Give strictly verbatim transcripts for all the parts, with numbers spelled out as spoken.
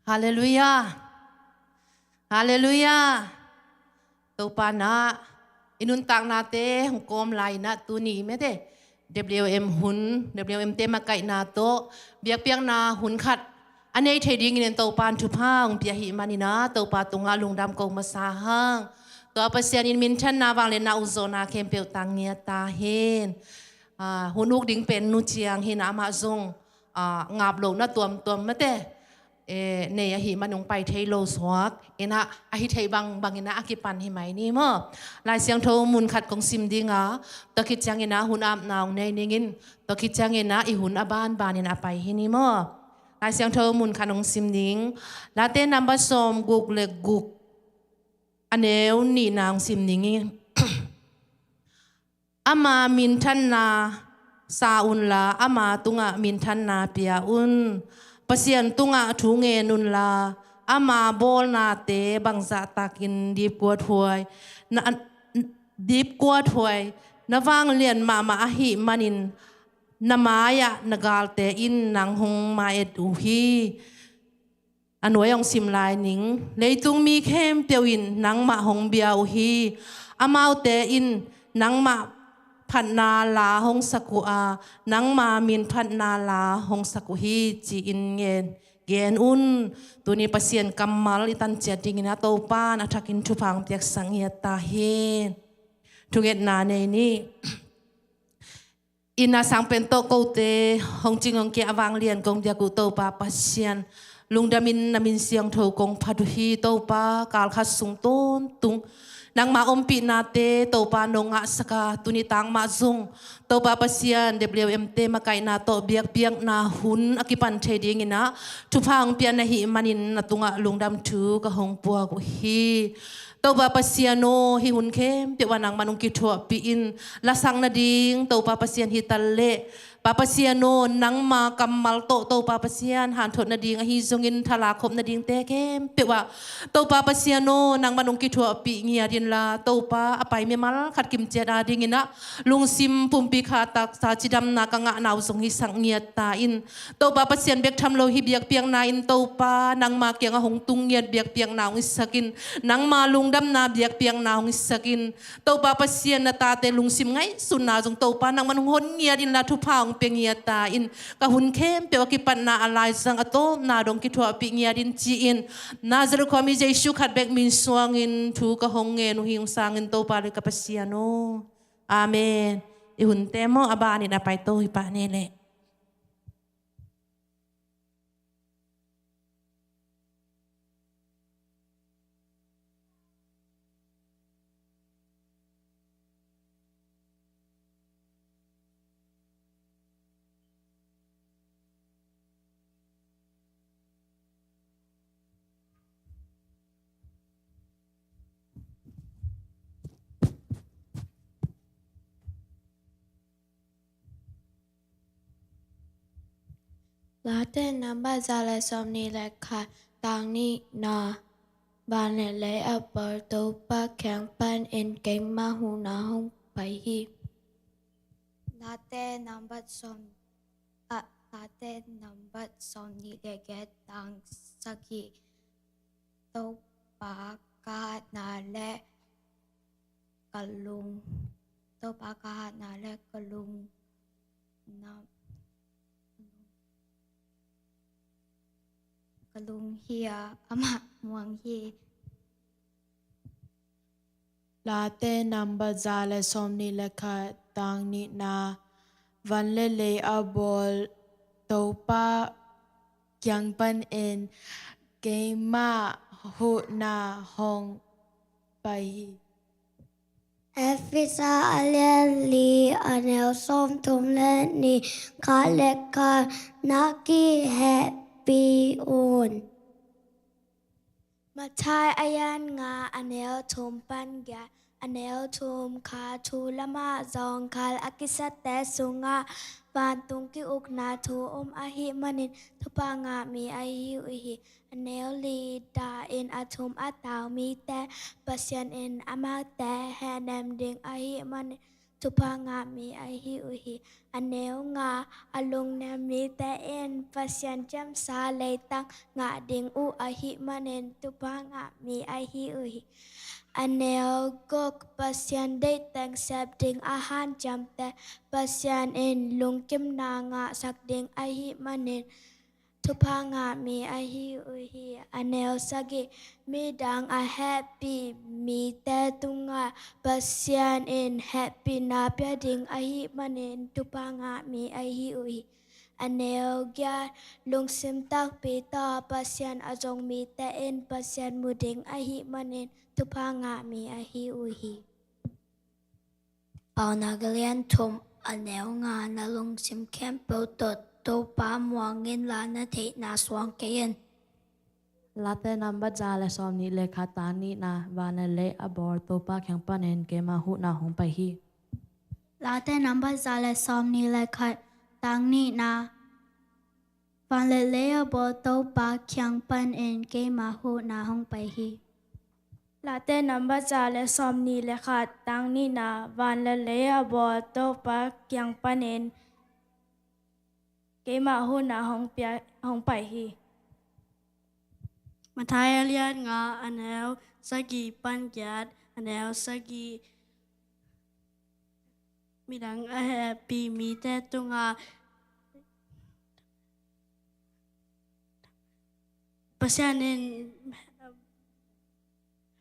Halleluiah. Halleluiah. Topa na i nuntaknate hong kawm lai-in ah tuni mete W M hun, W M te makaihna tawh biakpiakna hun khat a nei thei dingin Topa in thupha hong pia ahih manin ah Topa tungah lungdam ko masa hang. Tua Pasian in minthanna vangliatna ukzawhna khempeuh tang ngiat ta hen. Ah, hun uk ding pen nu Ciang hi-in ah amah zong, ah, ngap lohna tuamtuam mate, eh, nei ahih manin hong pai thei lo suak in ah, a hi thei bangbang in ah a kipan hi mai ni maw. Lai Siangtho mun khat kong sim ding a, tua khit ciangin ah hun apna hong nei ning in, tua khit ciangin ah i hun a banbanin a pai hi ni maw. Lai Siangtho mun khat hong sim ding. Late number sawm guk le guk, a neu nihna hong sim ning hi. Ama minthanna sa unla, ama tungah minthanna pia un. Pasian tungah thu ngen unla, ama bawlnate bangzah takin dipkuathuai na, dipkuathuai na vanglian mahmah ahih manin na mai-ah na galte in nang hong ma-et uh hi. A nuai hong sim lai ning. Leitung mi khempeuh in nangmah hong bia uh hi. Amaute in nangmah phatna la hong sak uh a, nangma min phatna la hong sak uh hi, ci-in ngen, gen un. Tuni Pasian kammal i tan ciat dingin ah Topa in a thakin thupha hong piaksak ngiat ta hen. Thungetna nei ni. Inn a sang pen tawh kote hong cing hong kia a vanglian kong biak uh Topa Pasian, lungdamin na min siangtho kong phat uh hi. Topa, kal khat sung tawntung nangma ompihnate Topa nong ngahsak a, tuni tang mah zong Topa Pasian, W M te makaihna tawh biakpiakna hun a kipan thei dingin ah thupha hong pia na hih manin na tungah lungdam thu ka hong puak uh hi. Topa Pasian aw, hih hun khempeuh ah nangman hong kithuahpih in, lasak nading Topa Pasian hi ta leh, Pa Pasian aw, nangma kammal tawh Topa Pasian hanthot nading ahi zongin thalak khop nadingte khempeuh ah Topa Pasian aw, nangman hong kithuahpih ngiat inla, Topa, a pai mimal khat kimciat adingin ah lungsim pumpi kha taksa cidamna ka ngahna uh zong hisak ngiat ta in. Topa Pasian bek tham lo hih biakpiakna in Topa nangma kiangah hong tung ngiat biakpiakna hong hisak in, nangma lungdamna biakpiakna hong hisak in. Topa Pasian, na tate lungsim ngaihsutna zong Topa nangman hong hon ngiat inla thupha hong pia ngiat ta in. Ka hun khempeuh a kipatna a laizang a tawpna dong kithuahpih ngiat in ci-in, Nazareth khuami Jesu khat bek min suangin thu ka hong ngen uh hi. Hong sangin Topa le ka Pasian aw. Amen. I hunte maw, a banin a paito hi pah ni leh. Late number za le sawmnih le khat, tang nihna. Van le lei a bawl Topa kiang panin keima huhna hong pai hi. Late number sawm, ah, Late number sawmnih le giat, tang sagih. Topa ka hatna le ka lung, Topa ka hatna le ka lung, na, ka lung hi a, amah muang hi. Late number za le sawmnih le khat, tang nihna. Van le lei a bawl Topa kiang panin keima huhna hong pai hi. Efesa a lian li, a neu sawmthum le nih, khat le khat, na kihehpih un. Matthai a lian nga, a neu thum pan giat. A neu thum kha, thu lamah zawngkhal a kisate sungah vantung ki-ukna thu um ahih manin thupha ngah mi ahi uh hi. A neu li, dahin a thum a tau mite Pasian in amaute hehnem ding ahih manin thupha ngah mi ahi uh hi. A neu nga, a lungnem mite in Pasian ciamsa leitang ngah ding uh ahih manin thupha ngah mi ahi uh hi. A neu guk, Pasian deih teng sep ding a hanciamte Pasian in lungkimna ngahsak ding ahih manin thupha ngah mi ahi uh hi. A neu sagih, midang a hehpih mite tungah Pasian in hehpihna pia ding ahih manin thupha ngah mi ahi uh hi. A neu giat, lungsim takpi tawh Pasian a zong mite in Pasian mu ding ahih manin thupha ngah mi ahi uh hi. Paunak a lian thum, a neu nga, na lungsim khempeuh tawh Topa muang inla na theihna suang kei in. Late nambat za le sawm nih le khat, tang nihna, van le lei a bawl Topa kiang panin keima huhna hong pai hi. Late nambat za le sawm nih le khat, tang nihna, van le lei a bawl Topa kiang panin keima huhna hong pai hi. Late nambat za le sawm nih le khat, tang nihna, van le lei a bawl Topa kiang panin keima huhna hong pia, hong pai hi. Matthai a lian nga, a neu sagih pan giat, a neu sagih, midang a hehpih mite tungah Pasian in,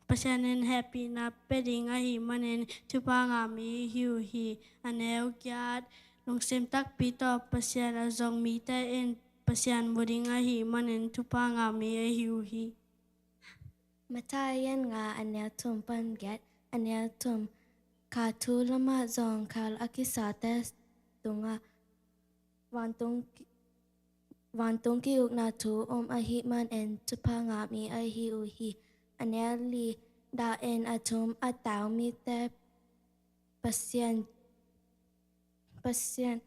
Pasian in hehpihna pia ding ahih manin thupha ngah mi ahi uh hi. A neu giat, lungsim takpi tawh Pasian a zong mite in Pasian mu ding ahih manin thupha ngah mi ahi uh hi. Matthai a lian nga, a neu thum pan giat, a neu thum, kha thu lamah zong khal a kisate tungah vantung ki, vantung ki-ukna thu om ahih manin thupha ngah mi ahi uh hi. A neu li, dahin a thum a tau mite Pasian, Pasian,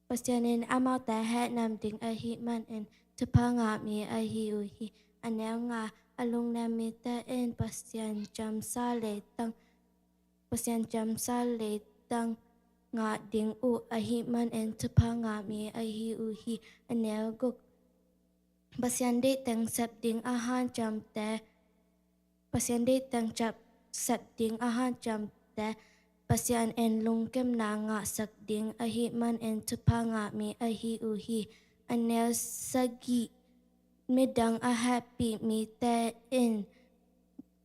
Pasian in amaute hehnam ding ahih manin thupha ngah mi ahi uh hi. A neu nga, a lungnem mite in Pasian ciamsa leitang, Pasian ciamsa leitang ngah ding uh ahih manin thupha ngah mi ahi uh hi. A neu guk, Pasian deih teng sep ding a hanciamte, Pasian deih teng sep ding a hanciamte Pasian in lungkimna ngahsak ding ahih manin thupha ngah mi ahi uh hi. A neu sagih, midang a hehpih mite in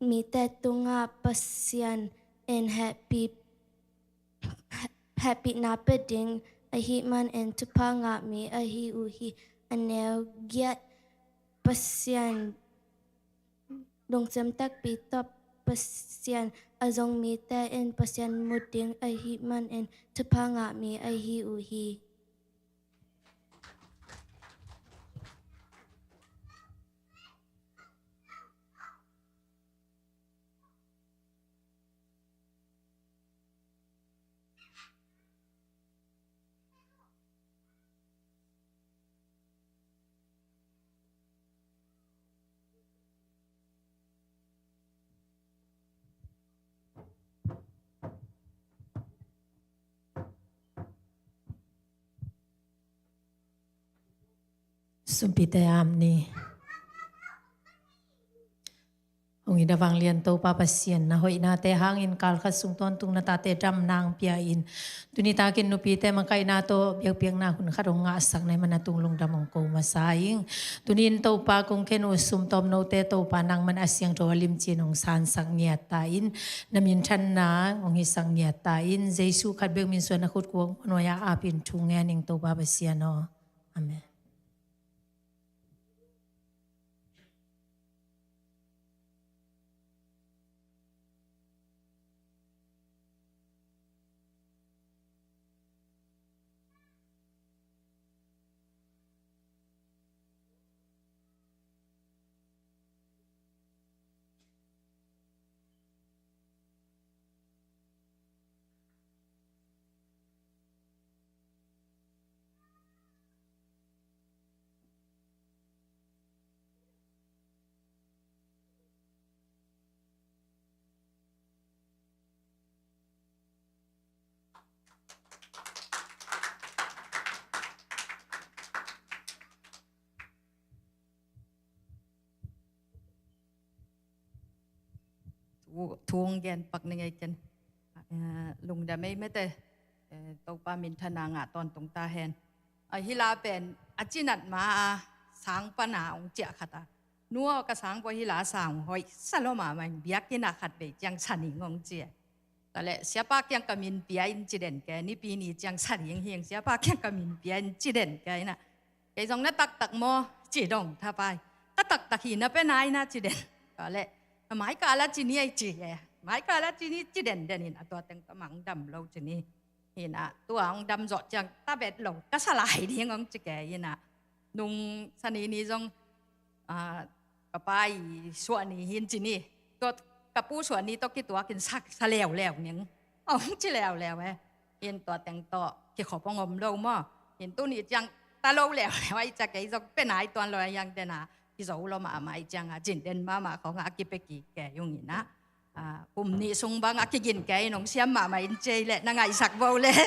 mite tungah Pasian in hehpih, hehpihna pia ding ahih manin thupha ngah mi ahi uh hi. A neu giat, Pasian, lungsim takpi tawh Pasian a zong mite in Pasian mu ding ahih manin thupha ngah mi ahi uh hi. Sumpite am ni. Hong it a vanglian Topa Pasian, na hoihnate hangin kalkhat sung tawntung na tate dam nang pia in, tuni takin nupite makaihna tawh biakpiakna hun khat hong ngahsak na hih manin na tung lungdam hong ko masa ing. Tuni in Topa kong khen uh sumtawm note Topa nangman a siangtho a limci in hong sansak ngiat ta in, na minthanna hong hisak ngiat ta in, Jesu khat bek min suang na khut kuak muanhuai-a apin thu ngen ing Topa Pasian aw. Amen. thu hong gen pak ning ei ken. Eh, lungdam ei mate, eh, Topa minthanna ngah tawntung ta hen. A hih la pen a cinat ma a sang pana hong ciah khat a, nu aw ka sang bua hih la sang hoih sa lo mahmah in biakinn ah khat vei ciang sa ning hong ci e. Tua leh siapa kiang ka min pia in ci den ke, Nipi ni ciang sa ding hi ing, siapa kiang ka min pia in ci den ke ina. Kei zong na taktak maw ci dong thapai. Ka taktak hi na pe nai na ci den. Tua leh na mai kal a ci ni ei ci ke. Mai kal a ci ni ci den den in a tua teng ka mang dam lo ci ni. Hi na tua hong dam zawh ciang ta bet lo ka sa lai ding hong ci ke hi na. Nung sa ni ni zong, ah, ka pa i suah ni hin ci ni. Tua ka pu suah ni tawh kituak in sa, sa leuleu ning. Hong ci leuleu e. Hin tua teng tawh kikhop hong om lo maw. Hin tu ni ciang ta lo leuleu a i ca kei zong pe nai tuan lo a hiang den a. Kizo lo mahmah i ciang a cin den mahmah khong a kipia kik ke hong hi na. Ah, kum nih sung bang a kigin kei nong siam mahmah in cei leh na ngaihsak bo leh.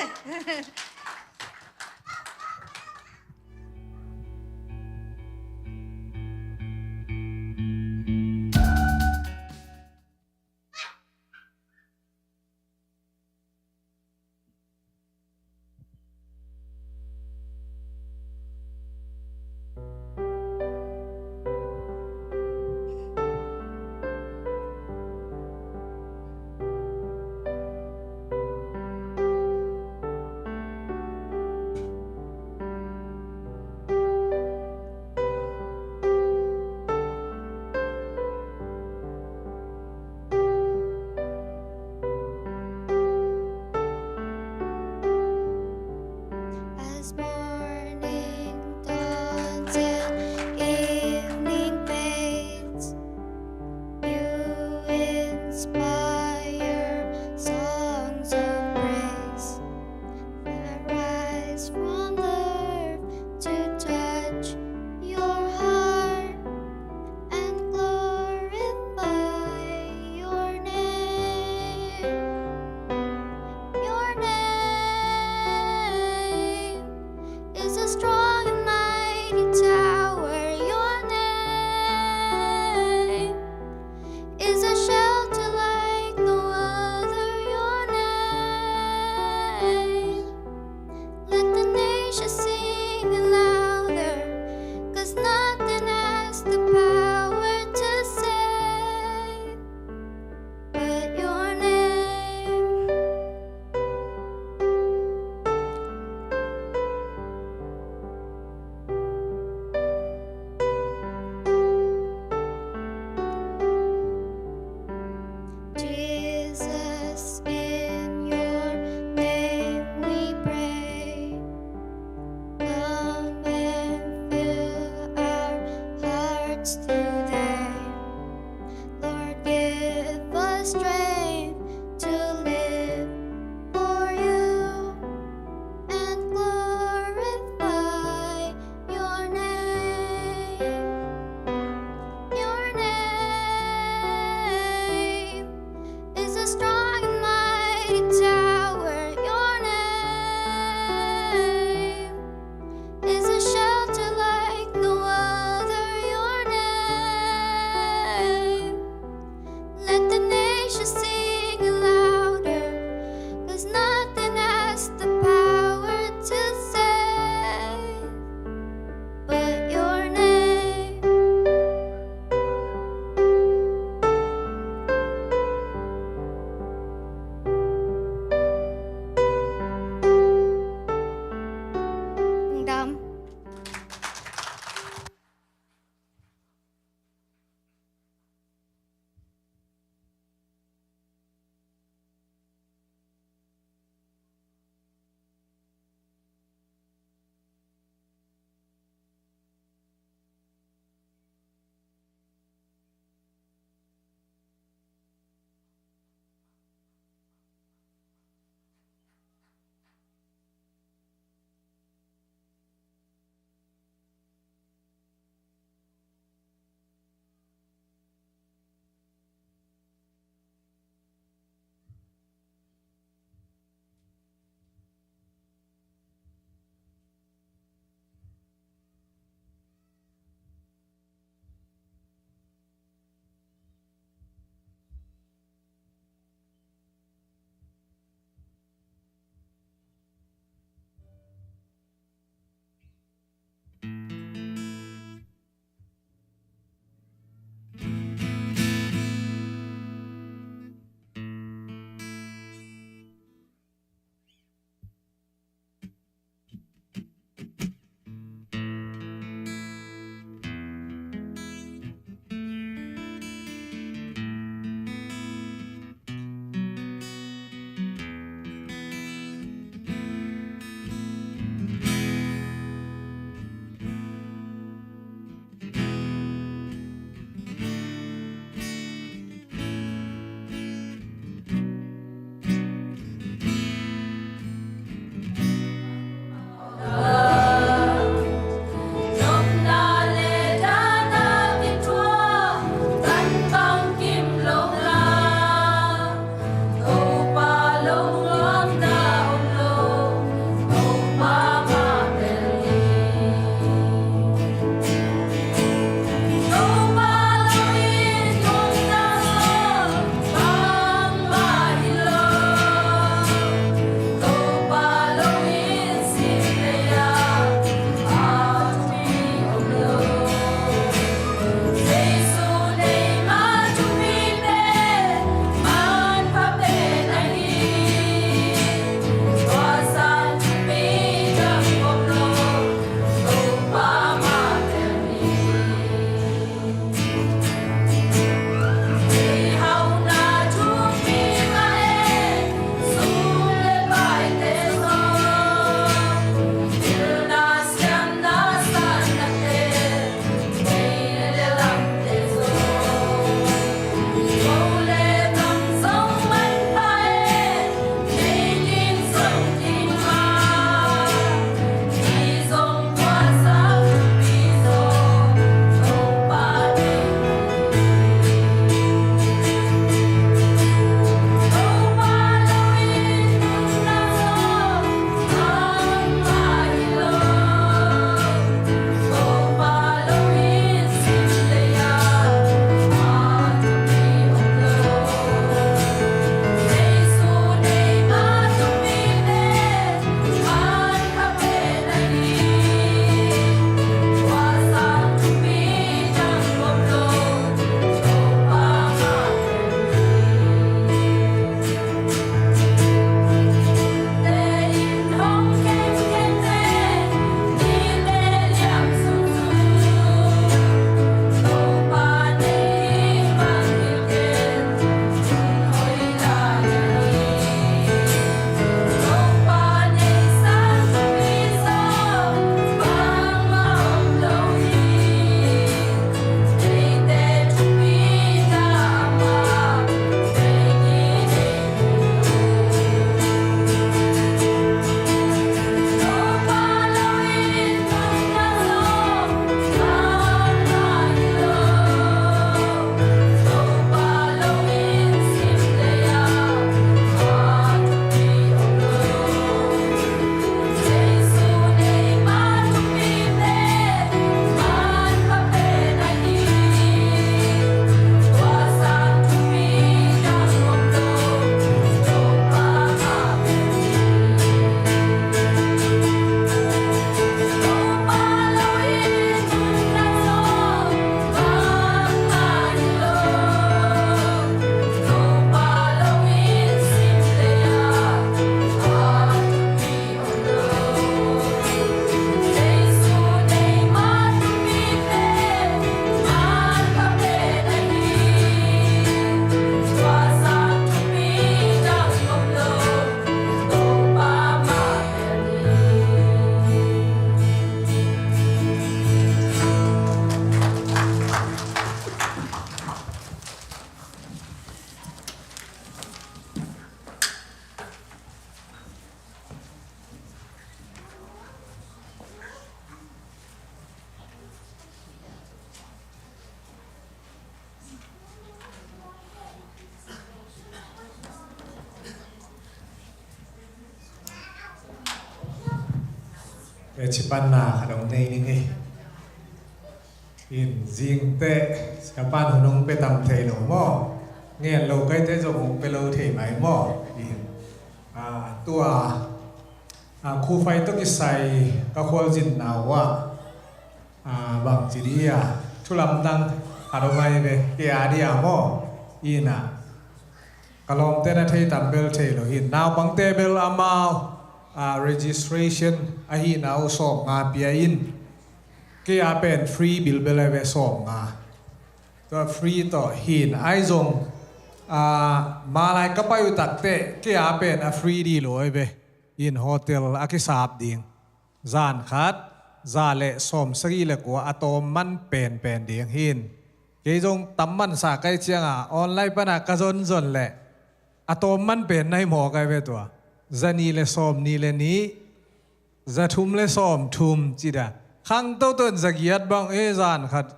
Pe cipanna khat hong nei ning ei. In zingte ka pan hun hong pe tam thei lo maw? Ngen lo kaite zong hong pe lo thei mai maw? In, a, tua, a, Khufai tawh kisai ka khualzinna uh ah, a, bangci dia, thulamdang khat hong ai ve, kei a dia maw? In a, ka lawmte na thei tam bel thei lo hi. Naupangte bel amau, a, registration ahihna uh sawmnga pia in. Kei a pen free bilbel a ve, sawmnga. Tua free tawh hin ai zong, a, malai ka pai uh takteh kei a pen a free di lo a ve. In hotel a kisap ding. Zan khat, za le sawmsagih le kua a tawm man penpen ding hin. Kei zong tam mansa kai cianga online pana ka zonzon le a tawm man pen nai maw kai ve tua. Za nih le sawmnih le nih, za thum le sawmthum ci da. Khangto ton za giat bang e, zan khat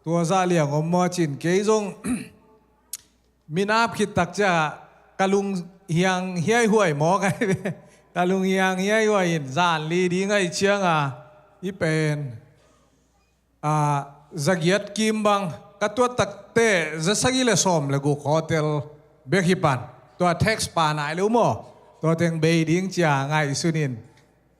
tua za liang om maw cin kei zong min ap khit tak cia ka lung hiang hiaihuai maw kai ve. Ka lung hiang hiaihuai in zan li ding ai cianga i pen, a, za giat kim bang ka tuat takteh za sagih le sawm le guk hotel bek hi pan. Tua tax pa nai lo maw? Tua teng bei ding cia ngaihsun in.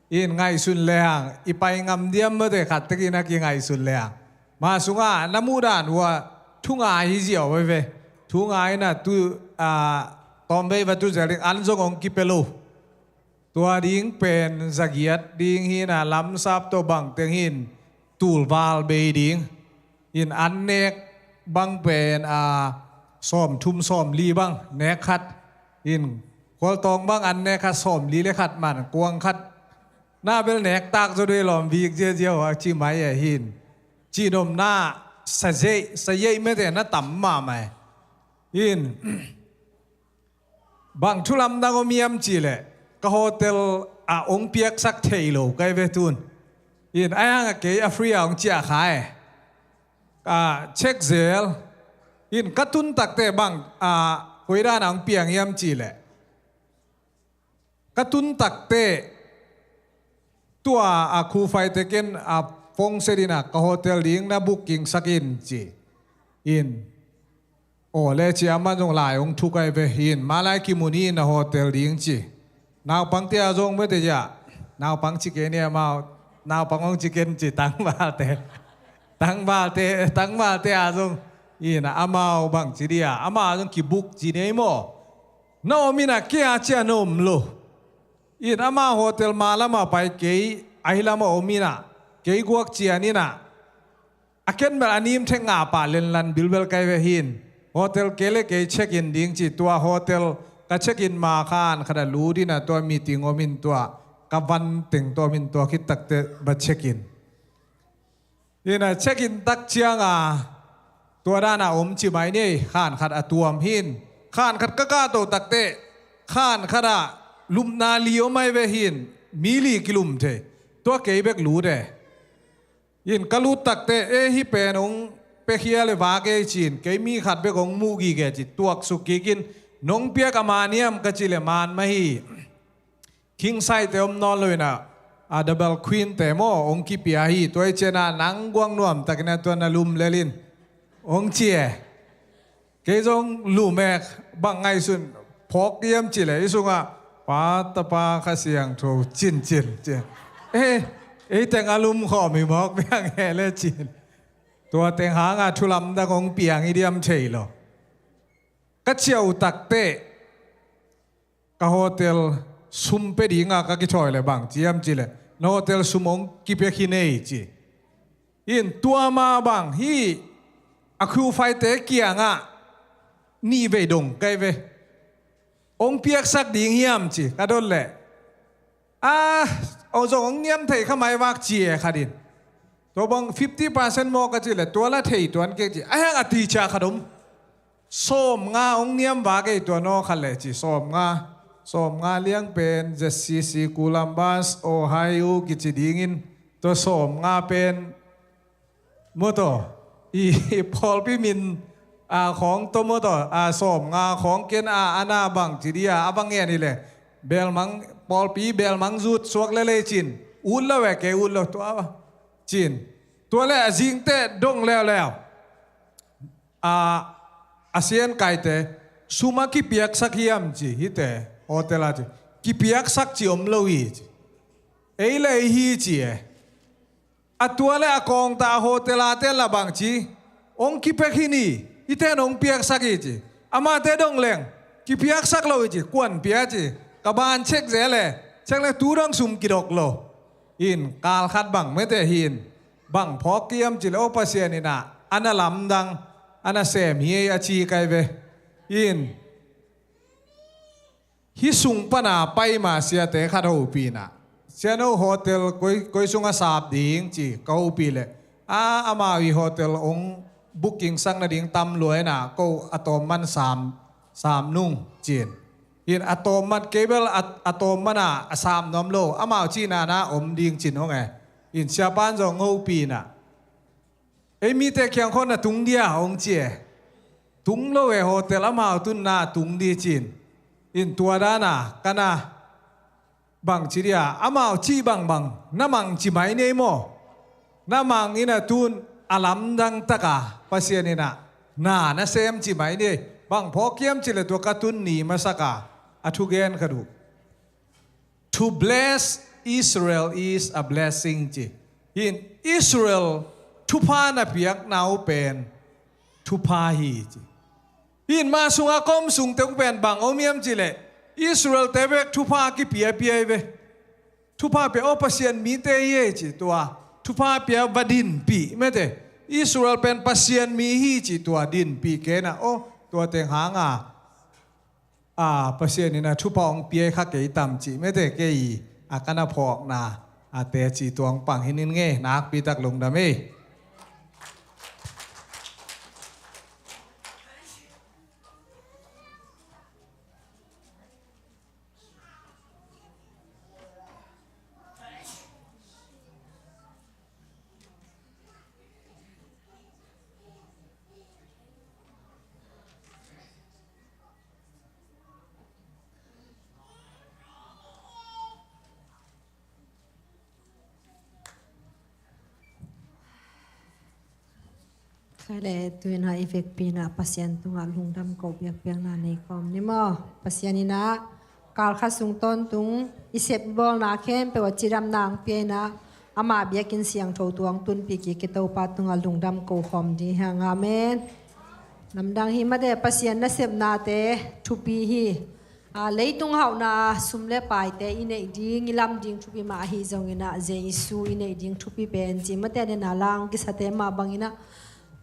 In ngaihsun lehang i pai ngam diam maw te khat tekin a kingaihsun lehang. Ma sungah na muhdan uh ah thunga hi ziau veve. Thunga in a tu, a, tawmvei va tu zel ding an zong hong kipia lo. Tua ding pen za giat ding hi na lamsap tawh bangteng hin tulval bei ding. In an nek bang pen, a, sawmthum sawmli bang nek khat. In khualtawng bang an nek khat sawmli le khat man kuang khat. Na bel nek tak zaw dei lawm vik ziaziau a ci mai a hin. Cinomna sa zeih, sa yeih mete na tam mahmah e. In bang thulamdang om hiam cihleh ka hotel ah hong piaksak thei lo kai ve tun. In ai hang a kei a free a hong ciah kha e. A, check zel. In ka tun takte bang, a, koidan a hong piang hiam cihleh ka tun takte tua a Khufai te ken a phone set in a ka hotel ding na booking sak in ci. In aw le ci a man zong lai hong thuk ai ve hin malai kimun hi na hotel ding ci. Naupang te a zong mete ya, naupang ci ke ni amau, naupang hong ci ken ci tangvalte. Tangvalte, tangvalte a zong in a amau bang ci dia, amau a zong kibuk ci nei maw? Na om in a kei a cia na om lo. In ama hotel ma lama pai kei, ahi lama om in a, kei guak cian in a, a ken bel a nim thek nga pa lenlan bilbel kai ve hin. Hotel kei le kei check in ding ci tua hotel ka check in ma khan khat a lut in a tua meeting om in tua ka van teng tua om in tua khit takte ba check in. In a check in tak cianga tua dana om ci mai nei khan khat a tuam hin. Khan khat ka kahto takte khan khat a lupna li om ai ve hin. Mi li kilum thei. Tua kei bek lut e. In ka lut takte e hi pen hong pekhia le vak ei cin kei mi khat bek hong muh gige ci tuaksuk kikin nong piak a maniam ka ci le man mah hi. King size te om nawn lo in a, a double queen te maw hong kipia hi. Tua i cian a nang guang nuam takin a tua na lum lel in hong ci e. Kei zong lum e, bang ngaihsun phawk hiam ci le i sungah Pa, Tapa, Kha Siangtho cincin ci e. Eh, ei teng a lum khawm hi mawk piang he le cin. Tua teng hanga thulamdang hong piang i diam thei lo. Ka ciau takte ka hotel sum pe dinga ka kithawi le bang ciam ci le na hotel sum hong kipia khin ei ci. In tua ma bang hi a Khufaite kiangah nih vei dong kai ve. Hong piaksak ding hiam ci ka dot le a, aw zong hong niam thei kha mai vak ci e khat in. Tua bang fifty percent maw ka ci le tua la thei tuan kek ci a hang a ti cia khat om. Sawmnga hong niam vak ei tua naw khat le ci sawmnga. Sawmnga liang pen Z C C Columbus Ohio kici dingin tua sawmnga pen maw taw i pawlpi min a khawng taw maw taw a sawmnga khawng ken a ana bang ci dia a bang ngen hi le belmang pawlpi belmang zut suak le le cin ut lo e, kei ut lo tua, ci-in. Tua le a zingteh dong leuleu. A, a siankaite, sum a kipiaksak hiam ci, hihte, hotel ah ci. Kipiaksak ci om lo hi ci. Ei le ei hi ci e. A tua le a kawngta a hotel ah ten la bang ci. Hong kipek hi ni, hihte in hong piaksak hi ci. Amahte dong leng, kipiaksak lo hi ci, kuan pia ci. Ka ban check zel e, check leng tu dong sum kidok lo. In, kal khat bang mete hi in. Bang phawk hiam ci le, aw Pasian in ah, a na lamdang, a na sem hi ei a ci kai ve. In, hih sung pana pai ma siate khat hopih in ah. Siano hotel koi, koi sung a sap ding ci ka hopih le. A, amau i hotel hong booking sak nading tam lua in ah, ko a tawm man sam, sam nung ci-in. In a tawm man kei bel a, a tawm man a, a sam nuam lo. Amau cihna na om ding ci-in hong e. In siapa in zong hopih in ah. Ei mite kiang khawng na tung dia hong ci e. Tung lo e hotel amau tunna tung di ci-in. In tua dan a, ka na bang ci dia, amau cih bangbang, na mang ci mai ni ei maw. Na mang in ah tun a lamdang tak a, Pasian in ah, na na sem ci mai ni ei. Bang phawk hiam ci le tua ka tun ni masak a, a thugen ka duh. To bless Israel is a blessing ci. In Israel thupha na piakna uh pen thupha hi ci. In ma sungah ka om sungte uh pen bang om hiam ci le. Israel te bek thupha kipia pia hi ve. Thupha pia aw Pasian mite hi ei ci tua. Thupha pia va dinpih mete. Israel pen Pasian mi hi ci tua dinpih kei in ah aw tua teng hang a. A, Pasian in a thupha hong pia kha kei tam cih mete kei a ka na phawkna a teci tuang pang hi ning e, nakpi tak lungdam e. Khai le tu-in ah i vekpi-in ah Pasian tungah lungdam ko biakpiakna nei kawm ni maw? Pasian in ah kal khat sung tawntung i sep bawlna khempeuh a cidamna hong pia in ah, amah biakinn siangtho tuang tunpih kik i Topa tungah lungdam ko khawm ding hi hang. Amen. Lamdang hi mate, Pasian nasepnate thupi hi. A, leitung hauhna sum le paite i neih ding, i lam ding thupi mah ahi zongin ah Jesu i neih ding thupi pen ci mate, a nena lang kisate mah bangin ah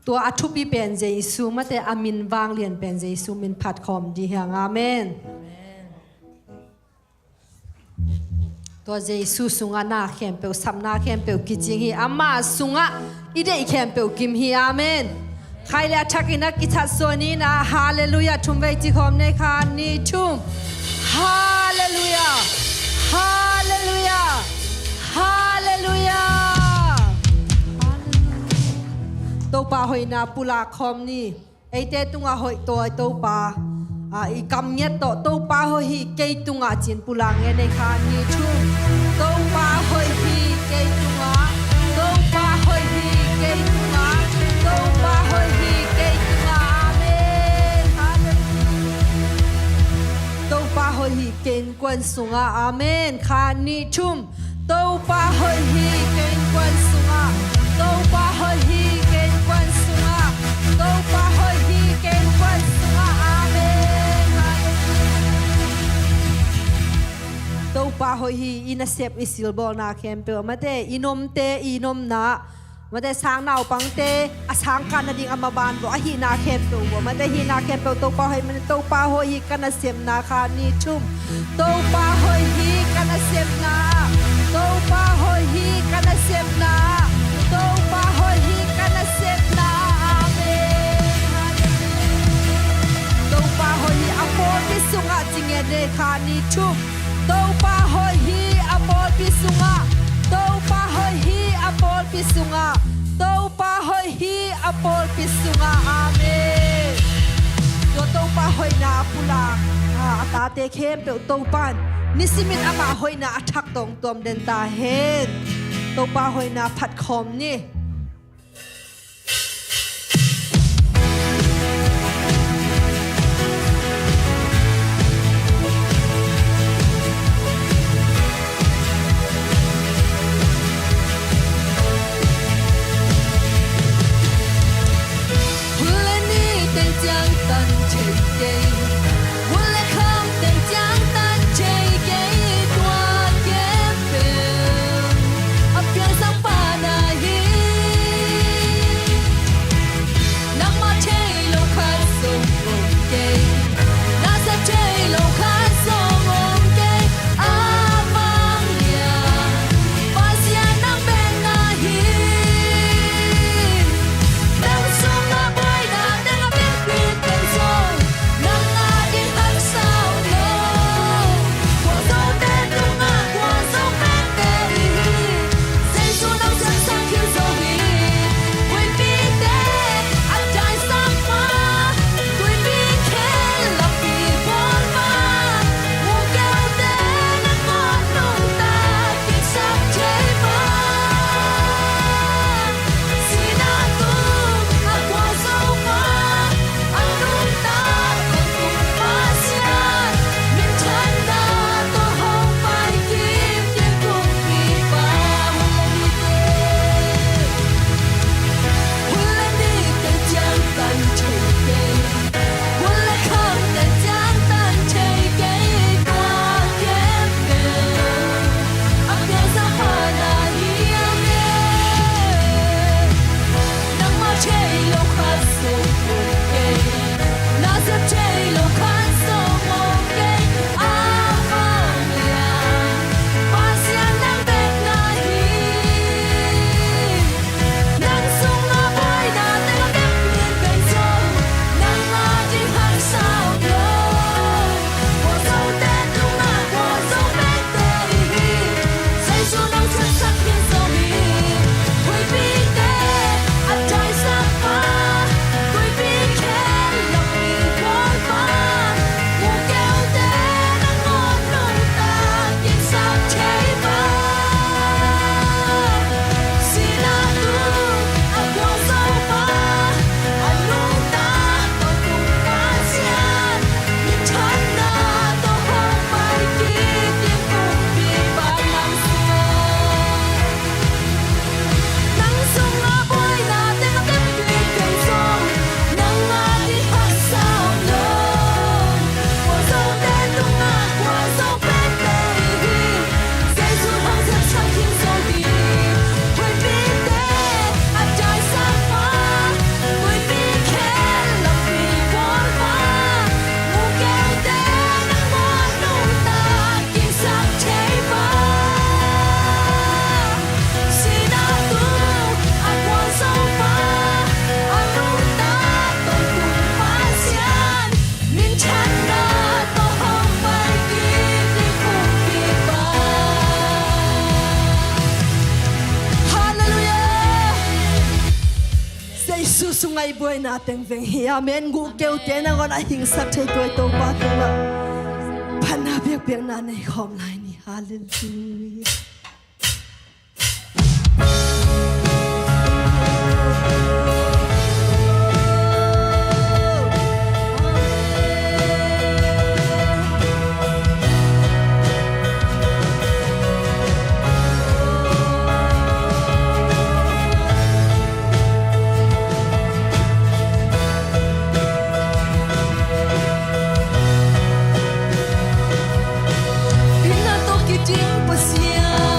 tua a thupi pen Jesu mate, a min vanglian pen Jesu min phat khawm ding hi hang. Amen. Tua Jesu sungah na khempeuh, sapna khempeuh kicing hi. Amah sungah i deih khempeuh kim hi. Amen. Khai le a thakin a kichat suan in ah Halleluiah thum vei ci khawm ni. Khat, nih, thum. Halleluiah. Halleluiah. Halleluiah. Topa hoihna pulak khawm ni. Eite tungah hoih tawi Topa, a, i kam ngiat tawh Topa hoih hi kei tungah ci-in pulak ngen ni. Khat, nih, thum. Topa hoih hi kei tungah. Topa hoih hi kei tungah. Topa hoih hi kei tungah. Amen. Halleluiah. Topa hoih hi kei innkuan sungah. Amen. Khat, nih, thum. Topa hoih hi kei innkuan sungah. Topa hoih hi kei innkuan sungah. Topa hoih hi kei innkuan sungah. Amen. Halleluiah. Topa hoih hi. I nasep, i silbawlna khempeuh mate, i nomte, i nomna mate, sang naupangte a sang kah nading a maban vua, a hihna khempeuh vua mate, hihna khempeuh Topa hoih mate. Topa hoih hi ka nasepna. Khat, nih, thum. Topa hoih hi ka nasepna. Topa hoih hi ka nasepna. Topa hoih hi ka nasepna. Amen. Topa hoih hi. A pawlpi sungah ci ngen ni. Khat, nih, thum. Topa hoih hi a pawlpi sungah. Topa hoih hi a pawlpi sungah. Topa hoih hi a pawlpi sungah. Amen. Tua Topa hoihna a pulak a, a tate khempeuh Topa'n Nisimin ama hoihna a thak tawngtuam den ta hen. Topa hoihna phat khawm ni. Halleluiah. Jesu sungah i buaina teng veng hi. Amen. Guh keute nangawn a hingsak thei tua i Topa tungah phatna biakpiakna nei khawm lai ni. Halleluiah. Hihna tawh kicing Pasian.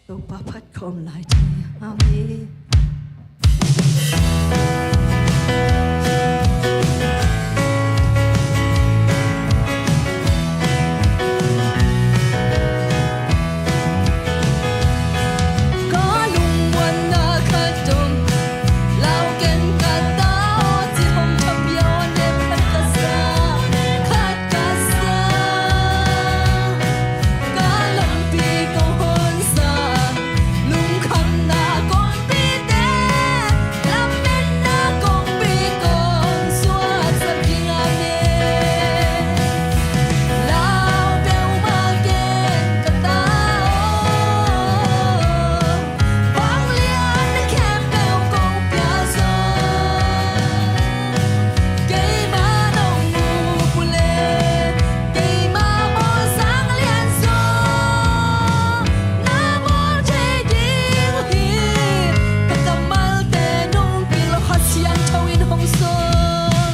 Topa phat khawm lai ding hi. Amen. Ka lungmuanna khat om, lau ken ka ta aw, ci hong thapiak aw, nem khat ka sa, khat ka sa. Ka lampi kong hon sa, lungkhamna kongpite, lametna kongpi kong suaksak ding a ne. Lau peuhmah ken ka ta aw, vanglian khempeuh kong pia zaw. Keima nong muh uh leh, keima bawl sang lian zaw, na bawl thei ding uh hi. Ka kammalte nungkik lo, Kha Siangtho in hong sawl,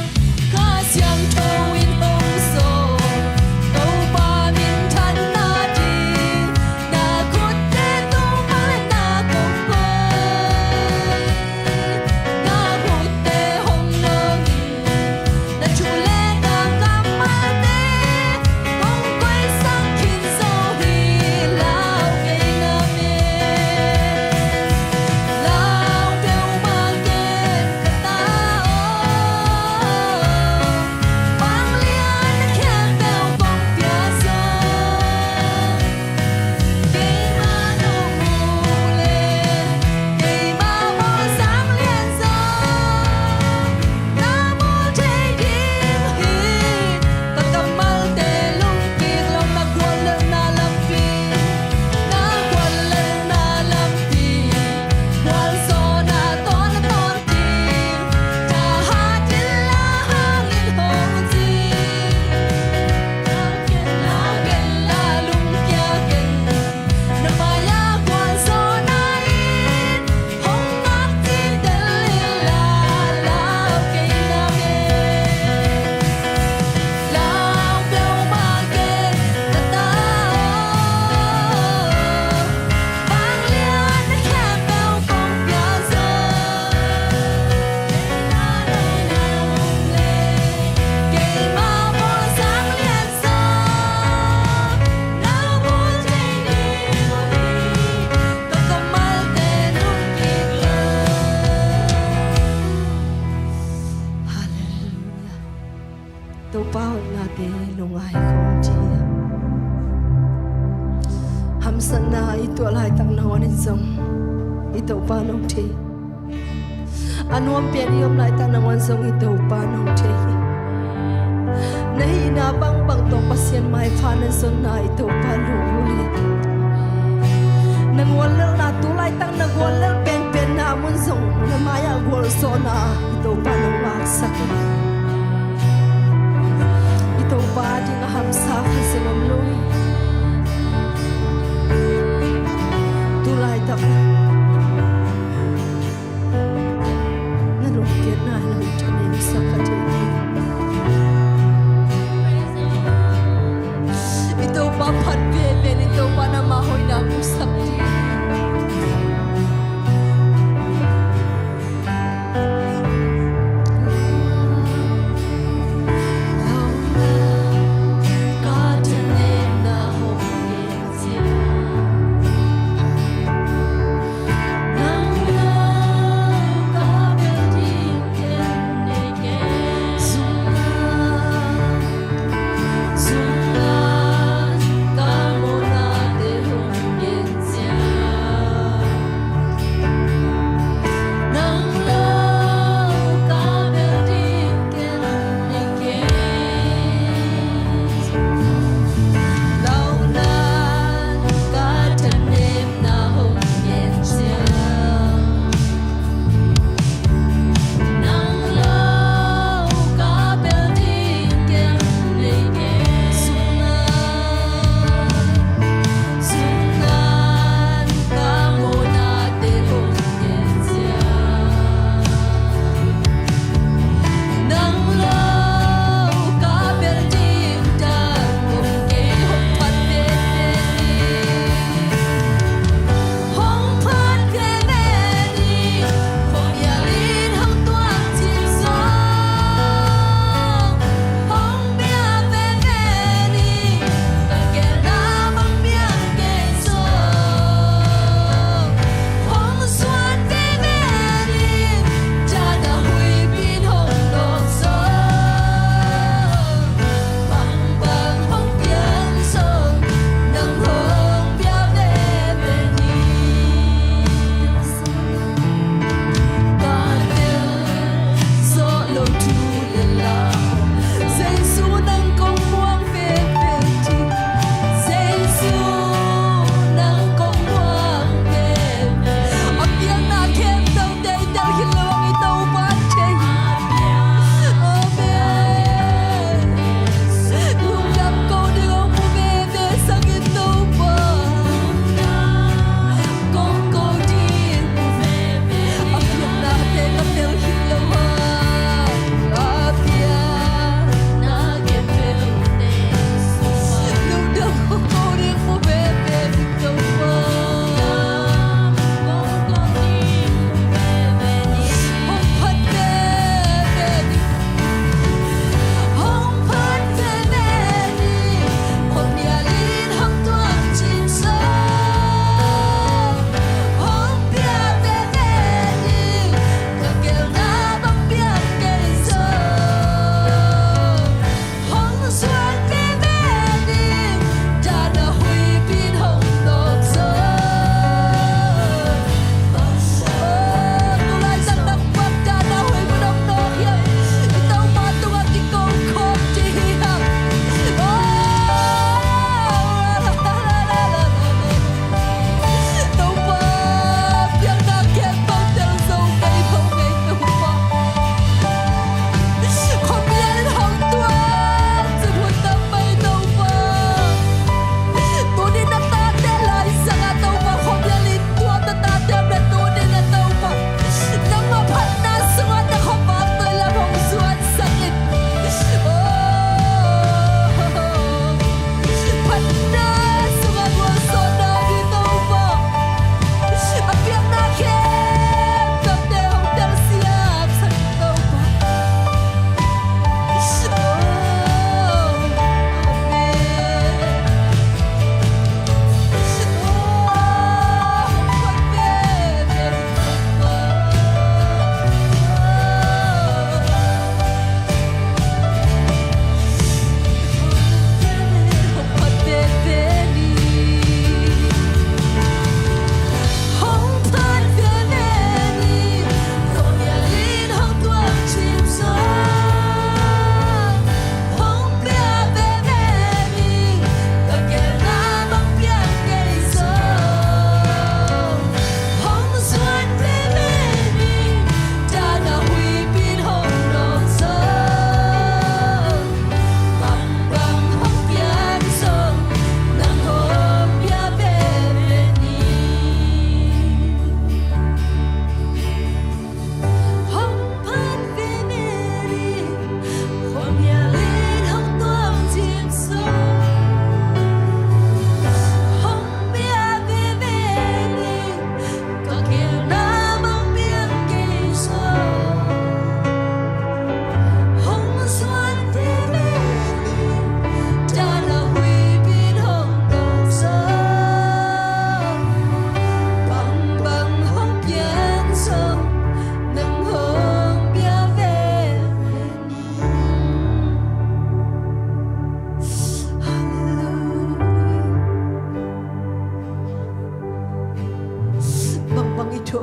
Kha Siangtho in hong sawl. Topa minthanna ding, na khutte tung bang leh na kong koi. Na khutte hong nawng in, na thu le na kammalte kong koihsak khin zo hi. Lau kei na me, lau peuhmah ken ka ta aw, vanglian khempeuh kong pia zaw. Keima nong muh uh leh, keima bawl sang lian zaw, na bawl thei ding uh hi. Ka kammalte lungkik lo, na guallelhna lampi, na guallelhna lampi, gualzawhna tawn a tawn ding, thahat in la hang in hong ci. Lau ken la, lungkia ken, na mai-ah gualzawhna in hong ngak cih tel in la, lau kei na me. Lau peuhmah ken ka ta aw, vanglian khempeuh kong pia zaw. Keima bawl sang lian zaw, na bawl thei ding uh hi. Ka kammalte nungkik lo. Halleluiah. Topa hotnate lungngai khawm dih. Hamsatna i tuah laitak nangawn in zong i Topa nong thei. A nuam pian i om laitak nangawn zong i Topa nong thei hi. Na hihna bangbang tawh Pasian maipha na zonna i Topa lunggulh hi. Na guallelhna, tu laitak na guallelh penpenna mun zong na mai-ah gualzawhna i Topa nong ngaksak hi. I Topa ding a hamsa khat zong om lo hi. Tu laitak na lungkiatna in hong thanemsak kha thei hi. I Topa phat veve in, i Topa in ama hoihna musak dih.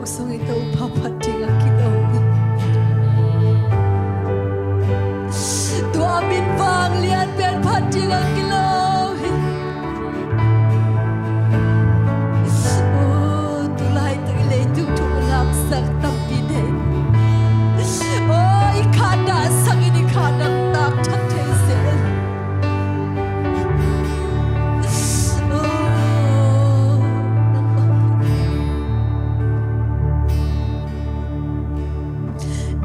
Sung i Topa phat ding a kilo hi. Tua min vanglian pen phat ding a kilo hi. Aw, tulai tawh i leitung thu laksak tampi nei. Aw, i kha dahsak in i kha nangtak thak thei sel.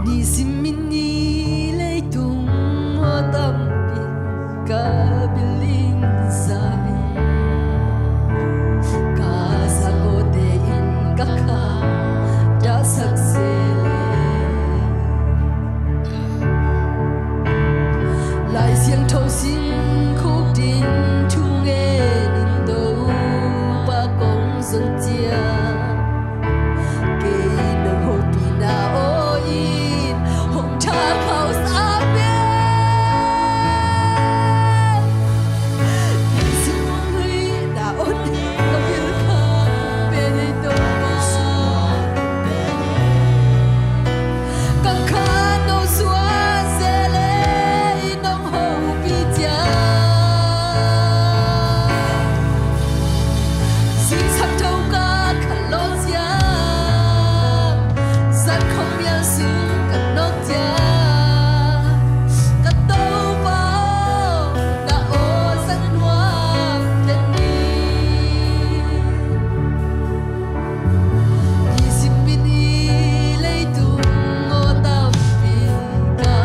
Nisim in i leitung aw tampi ka bilin zai, ka zakawte in ka kha dahsak sele. Lai Siangtho singkhuk din thungen in Topa kong zong ciang, kei nong hopihna aw in hong tha khauh sa pen. Nisim hong huihna aw in ka bil kha pen hi Topa. Ka kha nong suan sele, nong hopih ciang. Zingsang thokha ka lawh ciang, zan khawng mial sung ka nawk ciang, ka Topa aw, na aw zat nuam ken ni. Nisim in i leitung aw tampi ka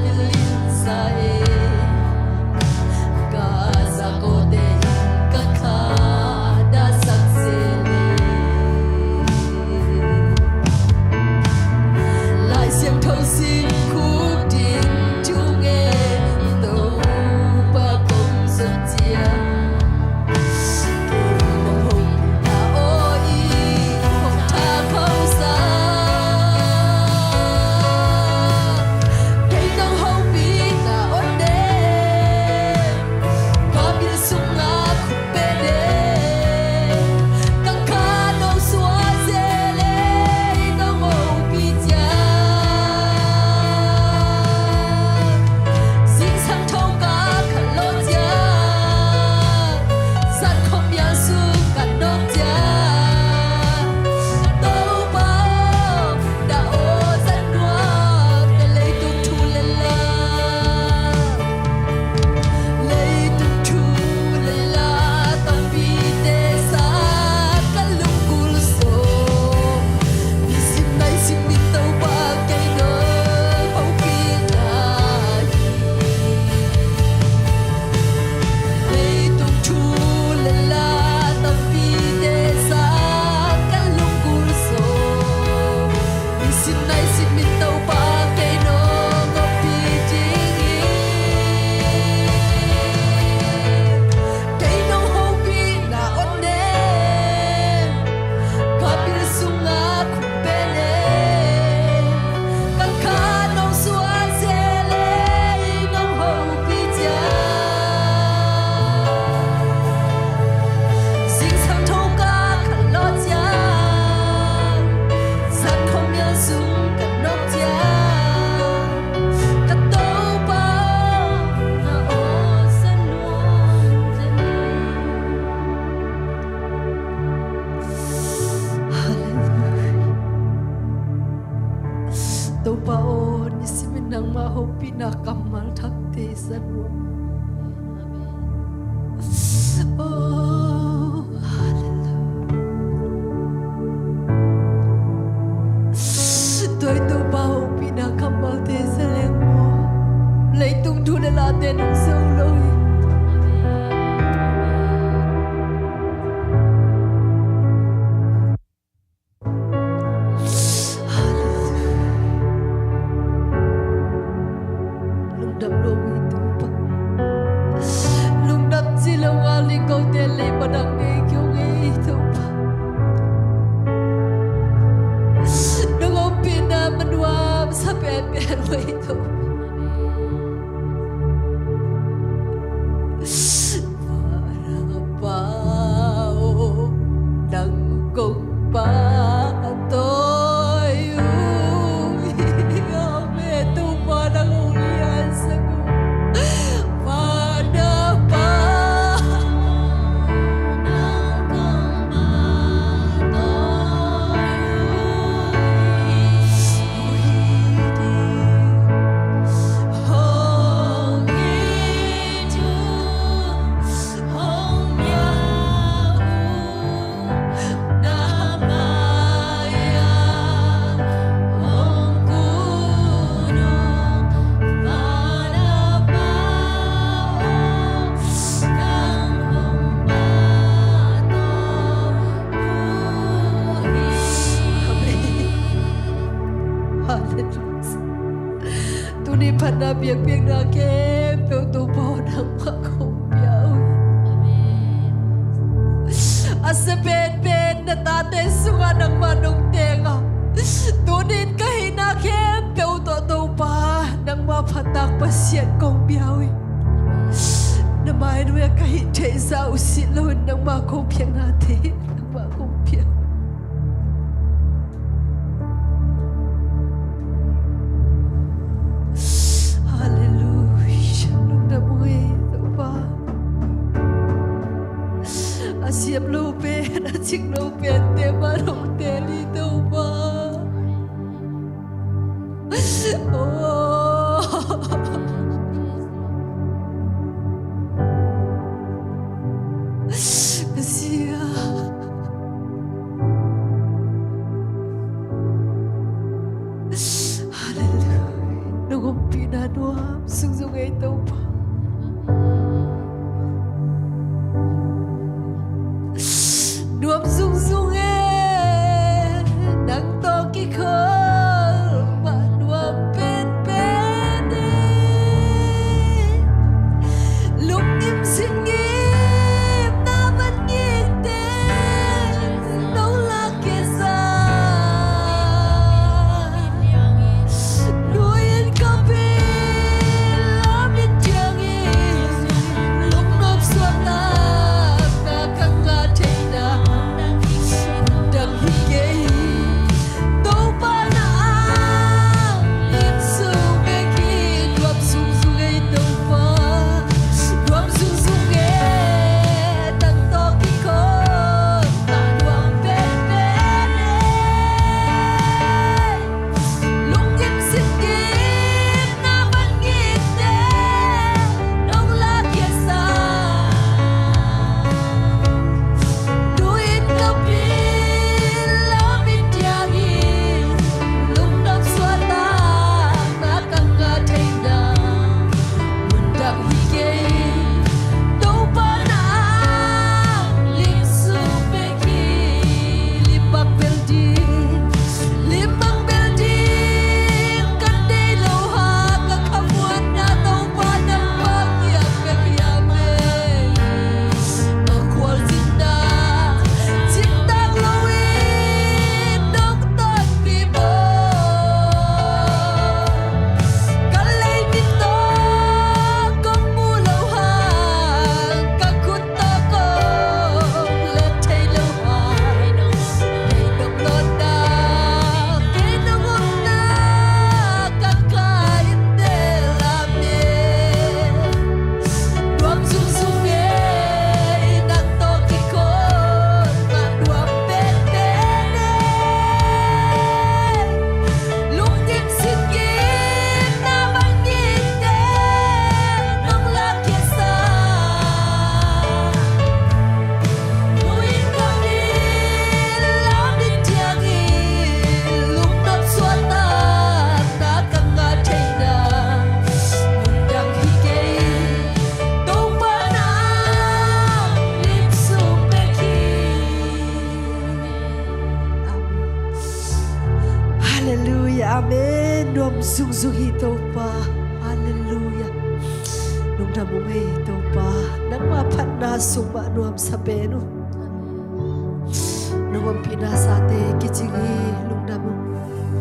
bilin zai, ka zakawte in ka kha dahsak sele. Lai Siangtho singkhuk din thungen in Topa kong zong ciang, Zingsang thokha ka lawh ciang, zan khawng mial sung ka nawk ciang, Topa aw, na aw zat nuam ken ni. Leitung thu le la, leitung thu le la tampite sang ka lunggulh sung, nisim naisim in Topa kei nong hopihna hi. Leitung thu le la tampite sang ka lunggulh sung, nisim naisim in Topa kei nong hopih ding hi. Kei nong hopihna aw in, ka bil sungah khum pen e, ka kha nong suan sele, nong hopih ciang. Zingsang thokha ka lawh ciang, zan khawng mial sung ka nawk ciang, ka Topa aw, na aw zat nuam ken ni. Hallelujah. Topa aw, nisim in nangmah hopihna kammal thakte zat nuam. Oh, hallelujah. Tua i Topa hopihna kammalte za leng maw, leitung thu le late nong zong lo hi. Hallelujah. Lungdam lo hi Topa. Phatna biakpiakna khempeuh Topa aw nangmah kong pia uh hi. A sia penpen na tate sungah nangmah nong teng a, tuni-in ka hihna khempeuh tawh Topa nangmah phattak Pasian kong pia uh hi. Na mai nuai-ah ka hih theih zah uh sih loin nangmah kong piaknate nangmah kong pia. Halleluiah. Lungdam ung ei Topa. A siam lo pen, a cing lo pente mah nong teel hi Topa. Oh. Pasian. Halleluiah. Nong ompihna nuam zungzung ei Topa. Nuam zungzung e, nang tawh kikhol mah nuam penpen e. Lungsim singgimna van ngikte nong lak khia sa. Nuin ka pil a mit ciangin lungnop suahtakna ka ngah theihna dang hi kei. Topa na ang lim sung bek hi. Nuam zungzung ei Topa. Nuam zungzung e, nang tawh kikhol mah nuam penpen e. Lungsim singgimna van ngikte nong lak khia sa. Nuin ka pil a mit ciangin lungnop suahtakna ka ngah theihna mun dang hi kei. Topa na ang lim sung bek hi. Lim bang bel ding, lim bang bel ding ka nei lo a, ka khamuanna Topa nangmah kiang bek hiam e. Ka khualzinna cimtak loin nong tonpih maw? Ka leimit tawh kong mu lo hang, ka khut tawh kong let thei lo hang, kei nong lawtna, kei nong omna ka kai in teel a, amen. Nuam zungzung e, nang tawh kikhol mah nuam penpen e. Lungsim singgimna van ngikte nong lak khia sa. Nuin ka pil a mit ciangin lungnop suahtakna ka ngah theihna mun dang hi kei. Topa na ang lim sung bek hi. Amen. Halleluiah, amen. Nuam zungzung hi Topa. Halleluiah. Lungdam ung ei Topa. Nangmah phatna sung mah nuamsa pen uh. Nong ompihna sate kicing hi. Lungdam ung.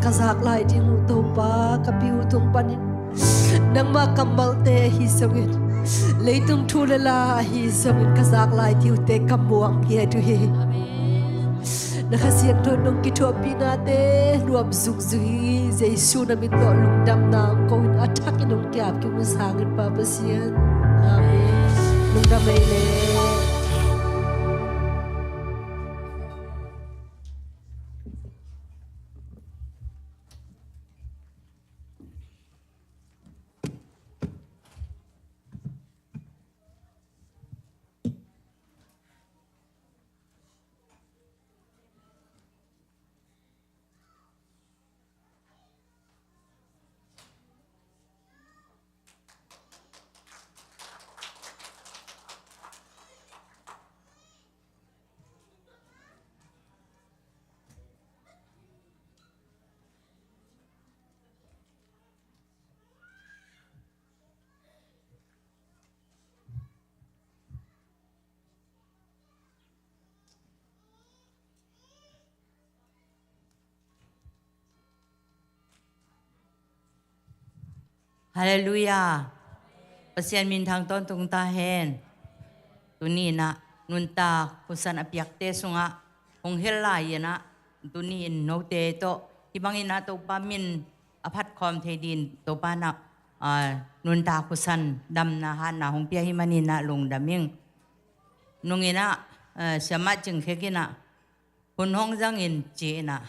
Ka zak lai ding uh Topa, ka pi uh tung panin nangmah kammalte ahi zongin, leitung thu le la ahi zongin ka zak lai ding uhte ka muang ngiat uh hi. Na Kha Siangtho in nong kithuahpihnate nuam zungzung hi. Jesu na min tawh lungdamna hong ko in, a thakin hong ki-ap kik un, sangin Pa Pasian. Amen. Lungdam ei le. Halleluiah. Pasian minthang tawntung ta hen. Tuni inah nuntak khusan a piakte sungah hong hel lai inah tuni in note tawh hih bang inah Topa min a phatkhawm thei din Topa inah, ah, nuntak khusan damna hatna hong pia hi man inah lungdam ing. Nung inah, ah, siamah Cing Khek inah hun hong zang in ci inah,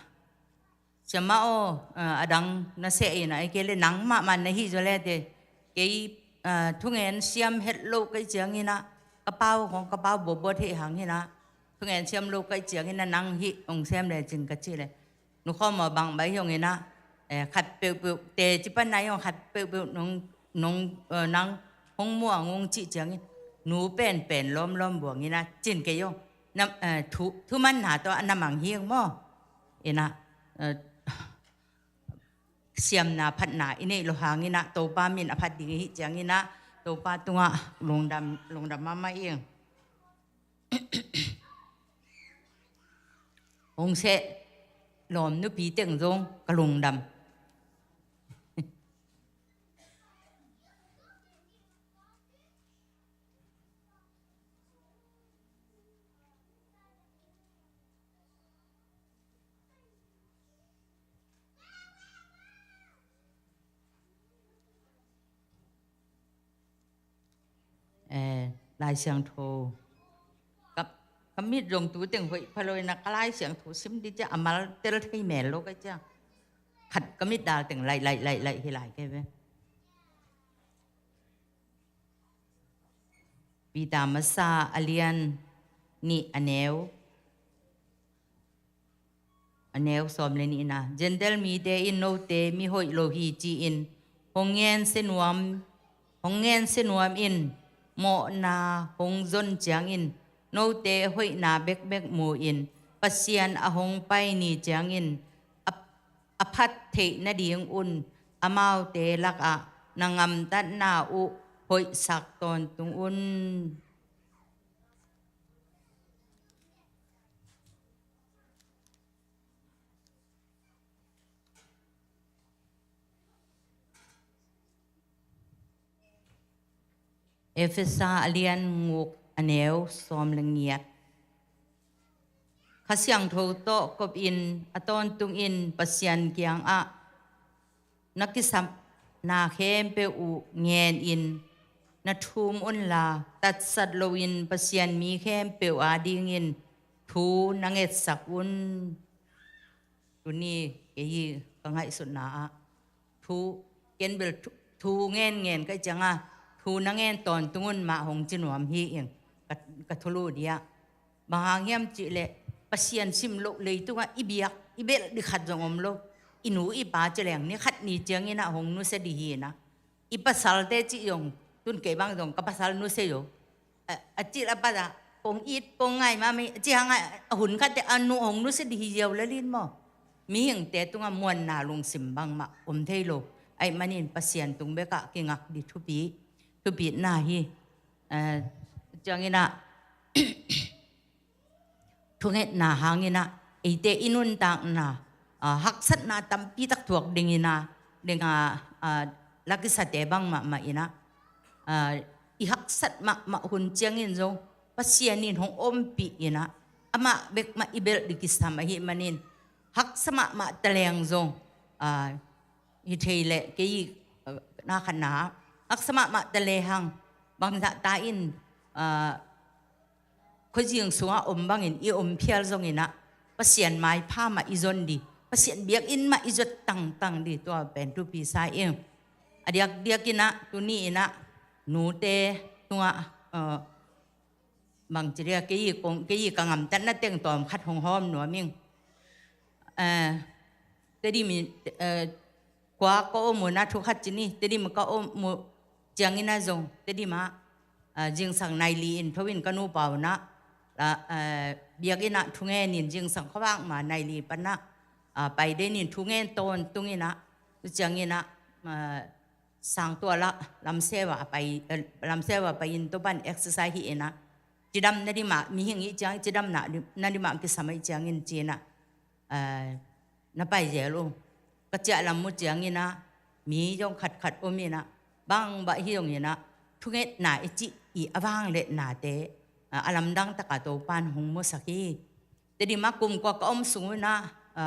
siamah aw, ah, a dang na seh inah, ei kei le nang mahmah na hih zaw le te, kei, ah, thungen siam het lo ka hih ciang inah, ka pau khong ka pau bawbaw thei hang inah, thungen siam lo ka hih ciang inah nang hih hong sem le cin ka ci le. Nu khawm aw, bang bai hi hong inah, eh, khat peuhpeuh te ci pan nai hong khat peuhpeuh nong, nong, eh, nang hong muang hong cih ciangin nu penpen lawmlawm buang inah cin kei hong. Nam, eh, thu, thumanna tawh a na mang hi hong maw. Inah, eh, siamna phatna i neih lo hang inah Topa min a phat ding i hih ciang inah Topa tungah lungdam, lungdam mahmah ing. Hong seh lawm nupi teng zong ka lungdam. Eh, Lai Siangtho ka, ka mit zong tu teng hoih pha lo inah ka Lai Siangtho sim di ciah a mal tel thei mel lo ka ciah. Khat ka mit dal teng laih, laih, laih, laih hi lai kei ve. Peter Masa a lian nih a neu, a neu sawm le nihna. Gentile mite in note mi hoih lo hi ci-in hong ngen sia nuam, hong ngen sia nuam in mawhna hong zon ciangin note hoihna bekbek mu-in Pasian a hong pai ni ciangin a, a phat theih nading un amaute lakah na ngamtatna uh hoihsak tawntung un. Efesa a lian nguk a neu sawm le ngiat. Kha Siangtho tawh kopin a tawntung in Pasian kiangah na kisapna khempeuh uh ngenin na thum unla, tatsat loin Pasian mi khempeuh adingin thu na ngetsak un. Tuni kei ka ngaihsutna ah thu, ken bel thu, thu ngen ngen ka hih cianga thu na ngen tawntung un mah hong ci nuam hi ing ka, ka thulu dia. Bang hang hiam cihleh Pasian sim loh leitungah i biak i belh ding khat zong om lo. I nu i pa ci leng ni khat ni ciangin ah hong nusia ding hi inah, i pasalte cih zong tun kei bang zong ka pasal nusia zo. A, a cil a pat ah kong it kong ngai mahmah hi, a cih hangah a hun khatte a nu hong nusia ding hi ziau lalin maw. Mihingte tungah muanna lungsim bangmah om thei lo. Ahih manin Pasian tung bekah kingak ding thupi, thupitna hi. Eh, ciangin ah thungetna hangin ah eite i nuntakna, ah, haksatna tampi tak thuak dingin ah, ding ah, ah, la kisate bang mahmah in ah, ah, i haksat mahmah hun ciangin zong Pasian in hong ompih in ah, amah bek mah i belh ding kisam ahih manin haksa mahmah ta leng zong, ah, hi thei leh kei, ah, na khatna haksa mahmah ta lehang bangzah ta in, ah, khuazing sungah om bangin i om phial zongin ah Pasian maipha mah i zon ding, Pasian biakinn mah i zot tangtang ding, tua pen thupi sa ing. A diakdiakin ah tuni in ah nute tungah, eh, bangci dia kei kong, kei ka ngamtatna teng tawm khat hong hawm nuam ing. Eh, Tedim, eh, kua ka om un ah thu khat ci ni, Tedim ka om uh ciangin ah zong Tedim ah, ah, zingsang nai li in tho in ka nupa un ah, ah, ah, biakinn ah thungen in zingsang khuavak ma nai li pan ah, ah, pai den in thungen tawntung in ah, tu ciangin ah, ah, sangtual ah lamseu ah pai, eh, lamseu ah pai in Topa in exercise hi in ah, cidam na ding mah, mihing i hih ciang cidam na ding, na ding mah kisam i hih ciangin ci in ah, eh, na pai zel uh. Ka ciah lam mu ciangin ah mi zong khatkhat om in ah, Bang bah hi zongin ah, thungetna i cih i a vangliatnate, a, a lamdang takin Topan hong musak hi. Tedim ah kum kua ka om sung un ah, a,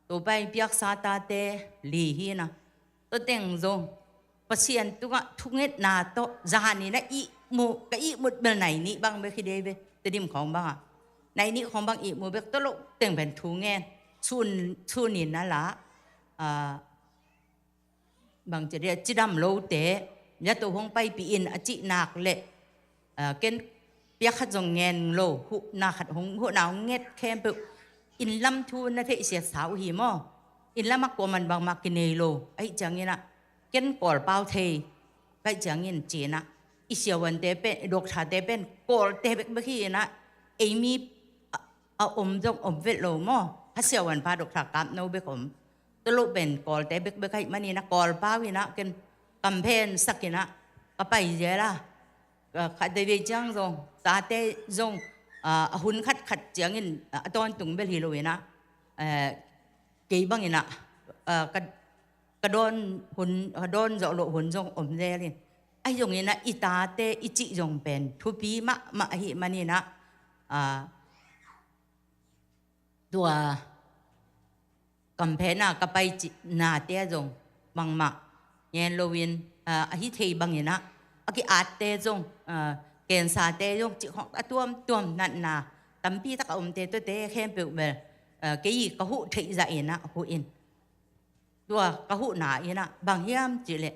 Topa in piaksa tate li hi na. Tua teng zong Pasian tungah thungetna tawh zan in ah ihmu, ka ihmut bel nai nih bang bek hi dei ve. Tedim khawng bangah nai nih khawng bang ihmu bek, tua lo teng pen thungen. Sun, sun in ah la, a, bang ci dia, cidam lote, zato hong paipih in a cih nak leh, a, ken piak khat zong ngen lo, huhna khat hong, huhna hong nget khempeuh. Inn lam thu na theihsiat sa uh hi maw? Inn lamah kuaman bangmah kinei lo, ahih ciangin ah, ken Kawlpau thei, ka hih ciangin ci-in ah, i siavuante pen, i doctorte pen Kawlte bekbek hi in ah, ei mi a, a om zong om vet lo maw? Ha siavuanpa doctor kapno bek om. Tua lo pen Kawlte bekbek ahih manin ah, Kawlpau in ah ken kamphen sak in ah ka pai zel a. Ka, khat veivei ciang zong, tate zong, a, a hun khatkhat ciangin, a, a tawntung bel hi lo in ah, eh, kei bang in ah, a, ka, ka dawn hun, ka dawn zawh loh hun zong om zel in. Ahi zongin ah, i tate i cih zong pen thupi mahmah ahih manin ah, a, tua kamphen a ka pai cih nate ah zong bangmah ngen loin, a, ahi thei bangin ah, a ki-atte zong, a, cancer-te zong cih khawng a tuamtuam natna tampi tak a omte tuate khempeuh bel, a, kei ka huh theih zah in ah huh in. Tua ka huhna in ah bang hiam cih leh,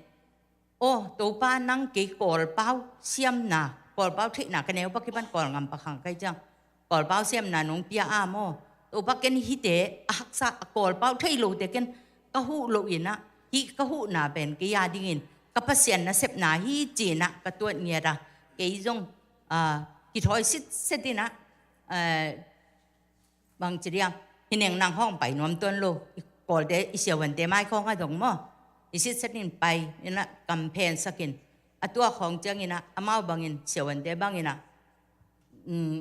aw, Topa, nang kei Kawlpau siamna, Kawlpau theihna, ka neu pan kipan Kawlngam pan khang ka hih ciang, Kawlpau siamna nong pia a maw? Topa, ken hihte a haksa, a Kawlpau thei lote ken ka huh loh in ah, hih ka huhna pen kei a dingin ka Pasian nasepna hi ci-in ah ka tuat ngiat a, kei zong, a, kithawi sitset in ah, a, bang ci dia, hi neng nang hong pai nuam tuan lo, i Kawlte, i siavuante mai khawng ah zong maw, i sitset in pai in ah kamphen sak in, a tuak khawng ciangin ah, amau bangin, siavuante bangin ah, mm,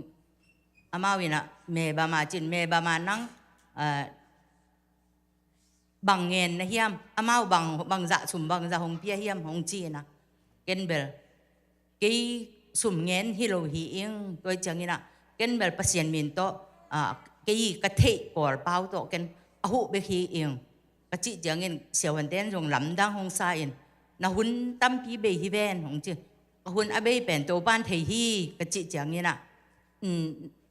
amau in ah, me bama cin, me bama nang, a, bang ngen na hiam, amau bang, bangzah sum bangzah hong pia hiam hong ci in ah, ken bel kei sum ngen hi lo hi ing, tua ciangin ah ken bel Pasian min tawh, a, kei ka theih Kawlpau tawh ken a huh bek hi ing, ka cih ciangin siavuante in zong lamdang hong sa in, na hun tampi bei hi ven hong ci. Ka hun a bei pen Topan thei hi ka cih ciangin ah, mm,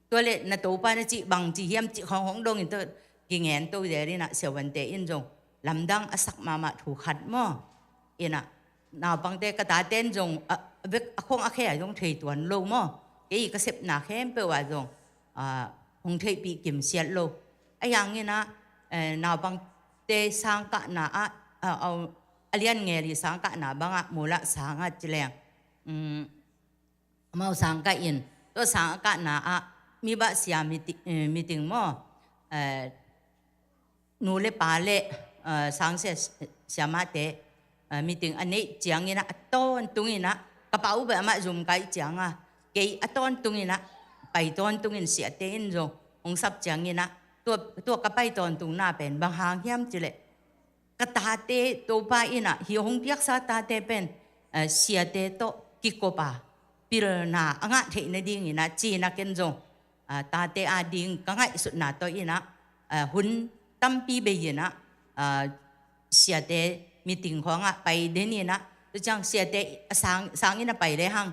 tua leh na Topa na cih bang ci hiam cih khawng hong dongin tua kingen to zel in ah, siavuante in zong lamdang a sak mahmah thu khat maw? In ah, naupangte, ka tate in zong, a, a vek, a khawng a khe ah zong thei tuan lo maw? Kei ka sepna khempeuh ah zong, a, hong theihpih kimsiat lo. Ahi hangin ah, eh, naupangte sangkahna ah, a, a, a lian ngel i sangkahna bangah, mula sang ah ci leng, mm, amau sang kah in, tua sang a kahna ah, mi bah sia meeting, eh, meeting maw, eh, nu le pa le, eh, sang sia, siamahte, eh, meeting a neih ciangin ah, a tawntung in ah, ka pa uh beh amah zum kai ciang a, kei a tawntung in ah, pai tawntung in, siate in zong hong sap ciangin ah, tua, tua ka pai tawntungna pen bang hang hiam cih leh, ka tate, Topa in ah, hih hong piaksa tate pen, eh, siate tawh kikop a, pilna a ngah theih nadingin ah, ci-in ah ken zong, ah, tate ading ka ngaihsutna tawh in ah, ah, hun tampi bei in ah, ah, siate meeting khawng ah pai den in ah, tua ciang siate a sang, sang in ah pai lehang,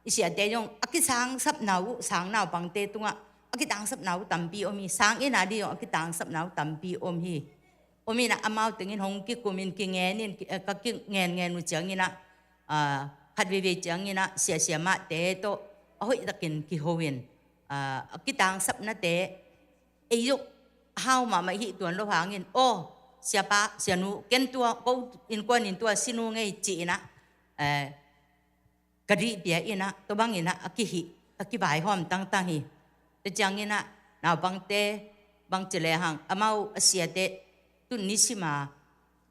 i siate zong a kisangsapna uh, sang naupangte tungah a kitangsapna uh tampi om hi, sang in ah ding zong a kitangsapna uh tampi om hi. Om in ah, amau teng in hong kikum in, kingen in, ki, eh, ka kingen ngen uh ciangin ah, ah, khat veivei ciangin ah, sia siamahte tawh a hoihtakin kiho in, ah, a kitangsapnate, ei zong hau mahmah hih tuan lo hangin, aw, siapa, sianu, ken tua, ko innkuan in tua si nung ei ci-in ah, eh, ka dih pia in ah, tua bangin ah a kihih, a kivaihawm tangtang hi. Tua ciangin ah, naupangte, bang ci lehang, amau a siate, tu nisim a,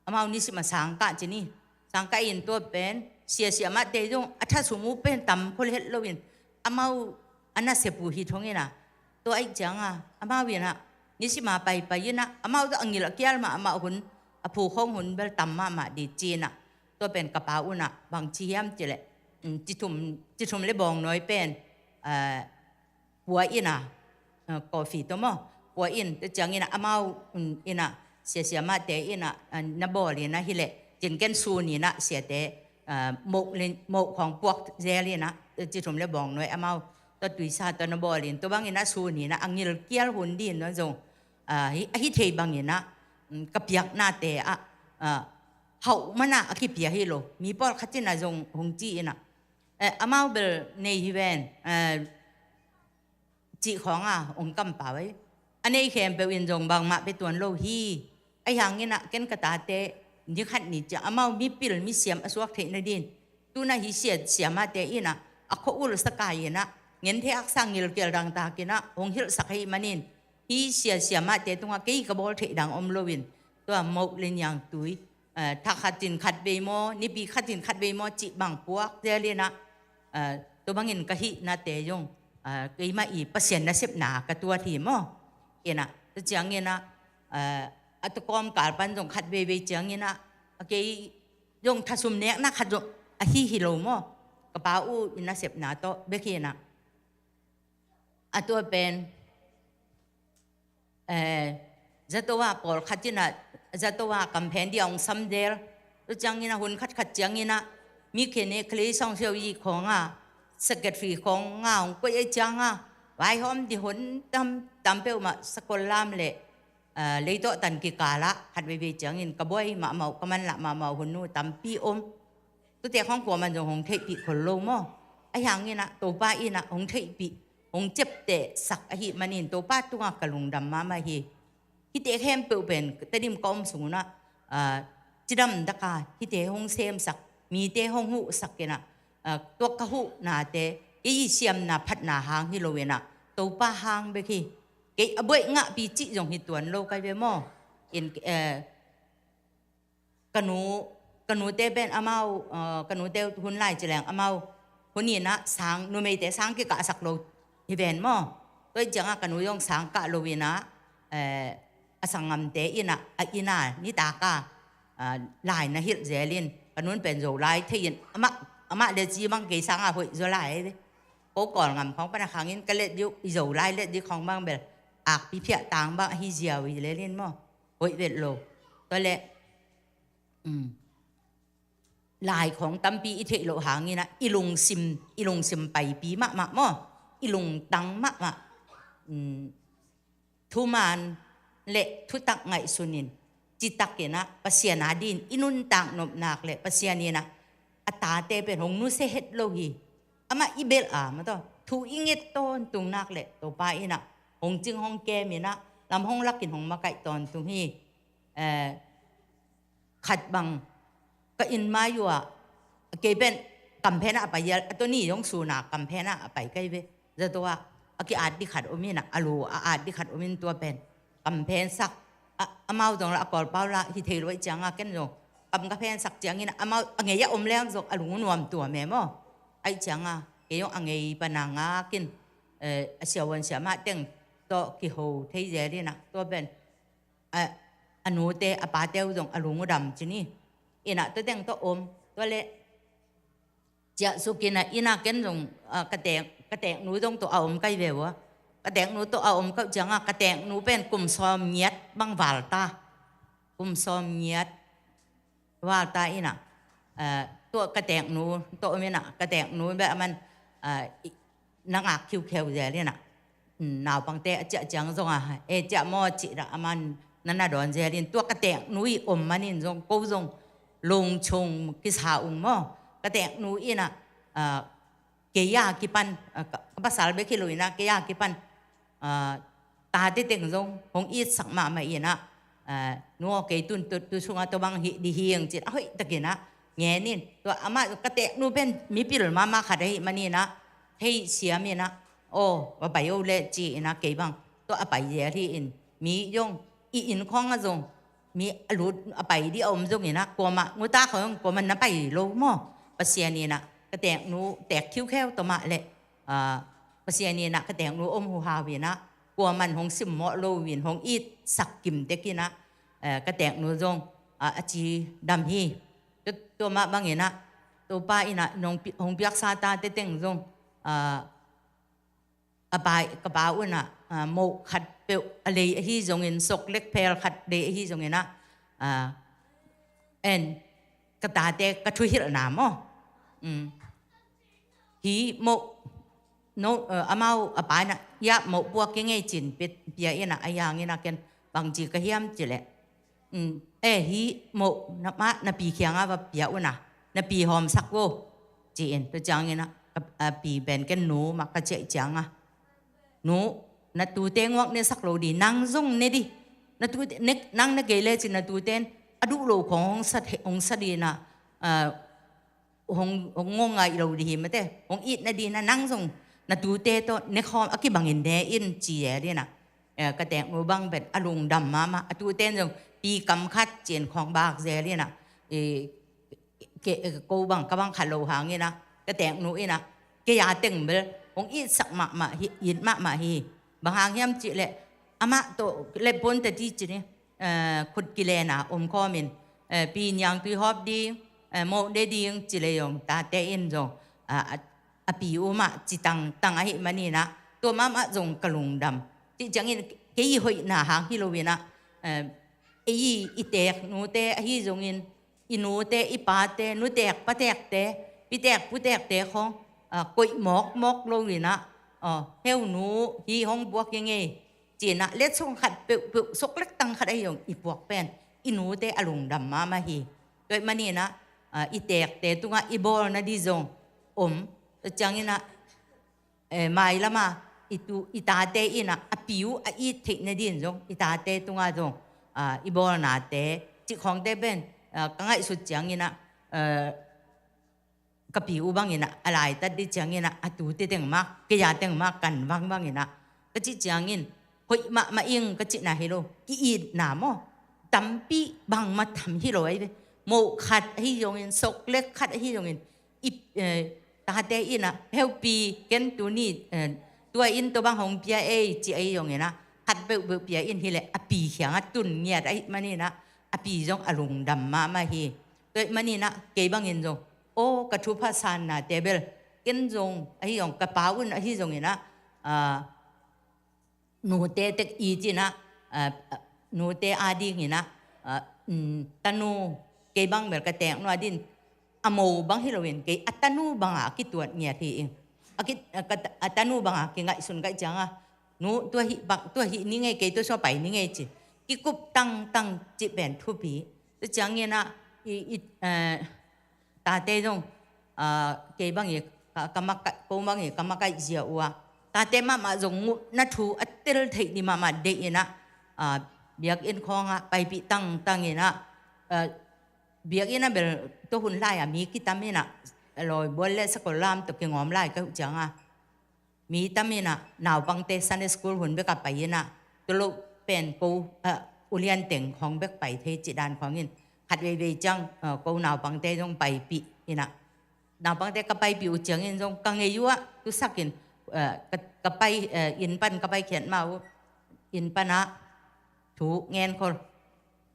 amau nisim a sangkah ci ni. Sangkah in tua pen, sia siamahte zong a thasum uh pen tam khol het loin, amau a nasep uh hi thong in ah, tua ahih ciang a, amau in ah, nisim a paipai in ah, amau tawh a ngil a kial mahmah hun, a phukhawng hun bel tam mahmah ding ci-in ah, Tua pen ka pa unah bang ci hiam cileh, um, ci thum, ci thum le bawngnawi pen, uh, pua inah, uh, coffee tua maw, pua in, tua cianginah amau, um, inah, siasia mahte inah, uh, na bawl inah hileh, cin ken sun inah siate, uh, moh lin, moh khawng puak zel inah, uh, ci thum le bawngnawi amau, tua tuisa tua na bawl in, tua bang inah sun inah, a ngilkial hun din na zong, uh, hi, hi thei bang inah, um, ka piaknate ah, uh, hauh manah a kipia hi lo. Mi pawlkhat inah zong hong ci inah, eh, amau bel nei hi ven, eh, cih khawnga hong kampau ei. A nei khempeuh in zong bangmah pia tuan lo hi. Ahi hanginah ken ka tate ni khat ni ciang amau mipil misiam a suak theih nadin, tunah hi sia, siamahte inah a khua-ul sakai inah ngen thei aksa ngilkial dangtak inah hong hilhsak ahih manin, hi sia, siamahte tungah kei ka bawl theih dang om loin, tua moh le niangtui, eh, thak khat in khat vei maw, nipi khat in khat vei maw, cih bang puak zel inah, eh, tua bangin ka hihnate zong, eh, keimah i Pasian nasepna ka tuat hi maw. Inah, tua cianginah, eh, a tua kawmkal pan zong khat veivei cianginah, a kei zong thasum nekna khat zong ahi hi lo maw. Ka pa uh i nasepna tawh bek inah. A tua pen, eh, zato ah pawlkhat inah, zato ah kamphen dia hong samdel. Tua cianginah hun khatkhat cianginah, mi khene khalei sawng siau i khawnga, secretary khawnga hong koih ei cianga, vaihawm di hun tam, tam peuhmah sakol lam le, eh, leitawh tan kikalah khat veivei ciangin ka buai mahmah uh, ka manlah mahmah uh hun uh tampi om. Tuate khawng kuaman zong hong theihpih khol lo maw. Ahi hanginah Topa inah hong theihpih, hong ciaptehsak ahih manin Topa tungah ka lungdam mahmah hi. Hihte khempeuh pen Tedim ka om sungunah, ah, cidam daka hihte hong semsak, mite hong huhsak inah, ah, tua ka huhnate kei i siamna phatna hang hi lo inah Topa hang bek hi. Kei a buaih ngahpi cih zong hi tuan lo kai ve maw. In, eh, ka nu, ka nute pen amau, eh, ka nute hun lai cileng amau hun inah sang, numeite sang kikahsak lo hi ven maw. Tua i ciangah ka nu zong sang kah lo inah, eh, a sanggamte inah, a inah nitaka, ah, lai na hilh zelin, ka nun pen Zolai thei in, amah, amah le ci bang kei sangah hoih Zolai ve. Ko Kawlngam khawng pana khangin ka let dih uh, i Zolai let dih khawng bang bel akpi phiah tang bang ahi ziau hi lelin maw. Hoih vet lo. Tua le, um, lai khawng tampi i theih loh hanginah i lungsim, i lungsim paipi mahmah maw, i lungtang mahmah, um, thuman le thutak ngaihsunin, citakinah Pasian a din i nuntak nopnak le Pasian inah a tate pen hong nusia het lo hi. Amah i belh a maw, tua thu i nget tawntung nak le Topa inah hong cing hong kem inah lam hong lakin hong makaih tawntung hi. Eh, khat bang ka inn mai uh ah, kei pen kamphen ah a pai ial, a tuni zong suna kamphen ah a pai kai ve. Zato ah a ki-at dih khat om inah, a lu a at dih khat om in tua pen kamphen sak, a, amau zong lah a Kawlpau lah hi thei lo i cianga ken zong kam ka phen sak ciangin amau a ngei a om leng zong a lung nuam tua me maw. Ai cianga kei zong a ngei pana ngakin, eh, a siavuan siamah teng tawh kiho thei zel inah tua pen a, a nute a pate uh zong a lung uh dam cin hi. Inah tua teng tawh om, tua le ciah suk inah, inah ken zong, ah, ka tek, ka teknu zong tawh a om kai ve uh a. Ka teknu tawh a om kai uh cianga ka teknu pen kum sawm ngiat bang val ta. Kum sawm ngiat val ta inah, ah, tua ka teknu tawh om inah, ka teknu beh a man, ah, i, na ngak khiukheu zel inah, um, naupangte a ciah ciang zong a, e ciah maw cih dah a man na na dawn zel in, tua ka teknu i om manin zong ko zong lungchung kisa ung maw. Ka teknu inah, ah, kei a kipan, ah, ka, ka pasal bek hi lo inah kei a kipan, ah, tate teng zong hong itsak mahmah inah, ah, nu aw kei tun tu, tu sungah tua bang hih dih hing cin a hoih takinah ngen in. Tua amah ka teknu pen mipil mahmah khat ahih maninah thei siam inah, aw va pai o le ci inah kei bang tua a pai zel hi in, mi zong i inn khawngah zong mi a lut a pai dih a om zong inah kuamah nguta khawng kuamah na pai lo maw. Pasian inah ka teknu tek khiukheu tua mah le, ah, Pasian inah ka teknu om huhau inah kuaman hong simmawh lo in hong itsak kim tek inah, eh, ka teknu zong, ah, a ci dam hi. Tua, tua mah bangin ah, Topa in ah nong pi-, hong piaksa tate teng zong, ah, a pa, ka pa un ah, ah, moh khat peuh a lei ahi zongin, sok lek phel khat lei ahi zongin ah, ah, en, ka tate ka thuhilhna maw. Mm. Hih moh, no, eh, amau a pa in ah, hiah moh puak kei ing ei ci-in pia, pia in ah, ahi hangin ah ken bangci ka hiam cih leh, mm, eh, hih moh na mah na pi kiangah va pia un ah, na pi hawmsak vo, ci-in. Tua ciangin ah, a, a pi pen ken nu mah ka ci ahih ciangah, nu, na tute nguak nesak lo ding, nang zong ne ding. Na tute, ne, nang ne kei lecin na tute in a duh lo khawng hong sa, hong sa ding ah, ah, hong, hong ngawngaih lo ding hi mate. Hong it nading ah nang zong na tute tawh ne khawm a kibangin ne in ci zel in ah. Eh, ka teeknu bang pen a lungdam mahmah. A tute in zong pi kam khat ci-in khawng bak zel in ah. Eh, ke, ko bang, ka bang khat lo hangin ah, ka teeknu in ah, kei a teng bel hong itsak mahmah hi, it mahmah hi. Bang hang hiam cih leh, amah tawh le pon ta ti ci ni, eh, khut kilen a om khawmin, eh, pi niangtui hawp ding, eh, moh ne ding ci leh zong, tate in zong, ah, a, a pi u mah ci tangtang ahih manin ah, tua mahmah zong ka lungdam. Cih ciangin, kei i hoihna hang hi lo in ah, eh, ei i teeknute ahi zongin, i nute, i pate, nuteek pateekte, piteek puteekte khawng, ah, koih mawkmawk lo in ah, ah, heu nu, hih hong puak ing ei, ci-in ah, letsong khat peuhpeuh, sok lek tang khat ahi zong i puak pen, i nute a lungdam mahmah hi. Tua ahih manin ah, ah, i teekte tungah i bawl nading zong om. Tua ciangin ah, eh, mailam ah, i tu, i tate in ah, a pi u a it theih nading zong, i tate tungah zong, ah, i bawlnate, cih khawngte pen, ah, ka ngaihsut ciangin ah, eh, ka pi u bangin ah, a laitat ding ciangin ah, a tute teng mah, kei a teng mah, kan vang bangin ah, ka cih ciangin, hoih mahmah ing ka cihna hi lo, i itna maw. Tampi bangmah tam hi lo ahi ve. Moh khat ahi zongin, sok lek khat ahi zongin, i, eh, tate in ah, heupi ken tuni, eh, tua in tua bang hong pia ei, ci ahi zongin ah, khat peuhpeuh pia in hi leh, a pi kiangah tun ngiat ahih manin ah, a pi zong a lungdam mahmah hi. Tua ahih manin ah, kei bangin zong, aw, ka thupha sannate bel, ken zong, ahi zong, ka pa un ahi zongin ah, ah, nute tek it in ah, ah, ah, nute adingin ah, ah, mm, tanu, kei bang bel ka teeknu adingin, a mo bang hi loin, kei a tanu bangah a kituat ngiat hi ing. A ki, a ka, a tanu bangah kingaihsun ka hih ciangah, nu, tua hih bang, tua hih ning ei, kei tua sung pai ning ei ci. Kikup tangtang cih pen thupi. Tua ciangin ah, i, i, eh, tate zong, ah, kei bang hi, ka, ka makaih, ko bang hi, ka makaih zia uh ah, tate mahmah zong ngutna thu a tel theih ding mahmah deih in ah, ah, biakinn khawngah paipih tangtang in ah, ah, biakinn ah bel tua hun lai-ah mi kitam in ah, lawibual le sakol lam tawh kingawm lai ka hih ciangah, mi tam in ah, naupangte Sunday school hun bekah pai in ah, tua lo pen ko, ah, ulian teng khawng bek pai thei cih dan khawngin, khat veivei ciang, ah, ko naupangte zong paipih in ah, naupangte ka paipih uh ciangin zong ka ngei uh ah, tusakin, ah, ka, ka pai, ah, inn pan ka paikhiat mah uh, inn panah thu ngen khol.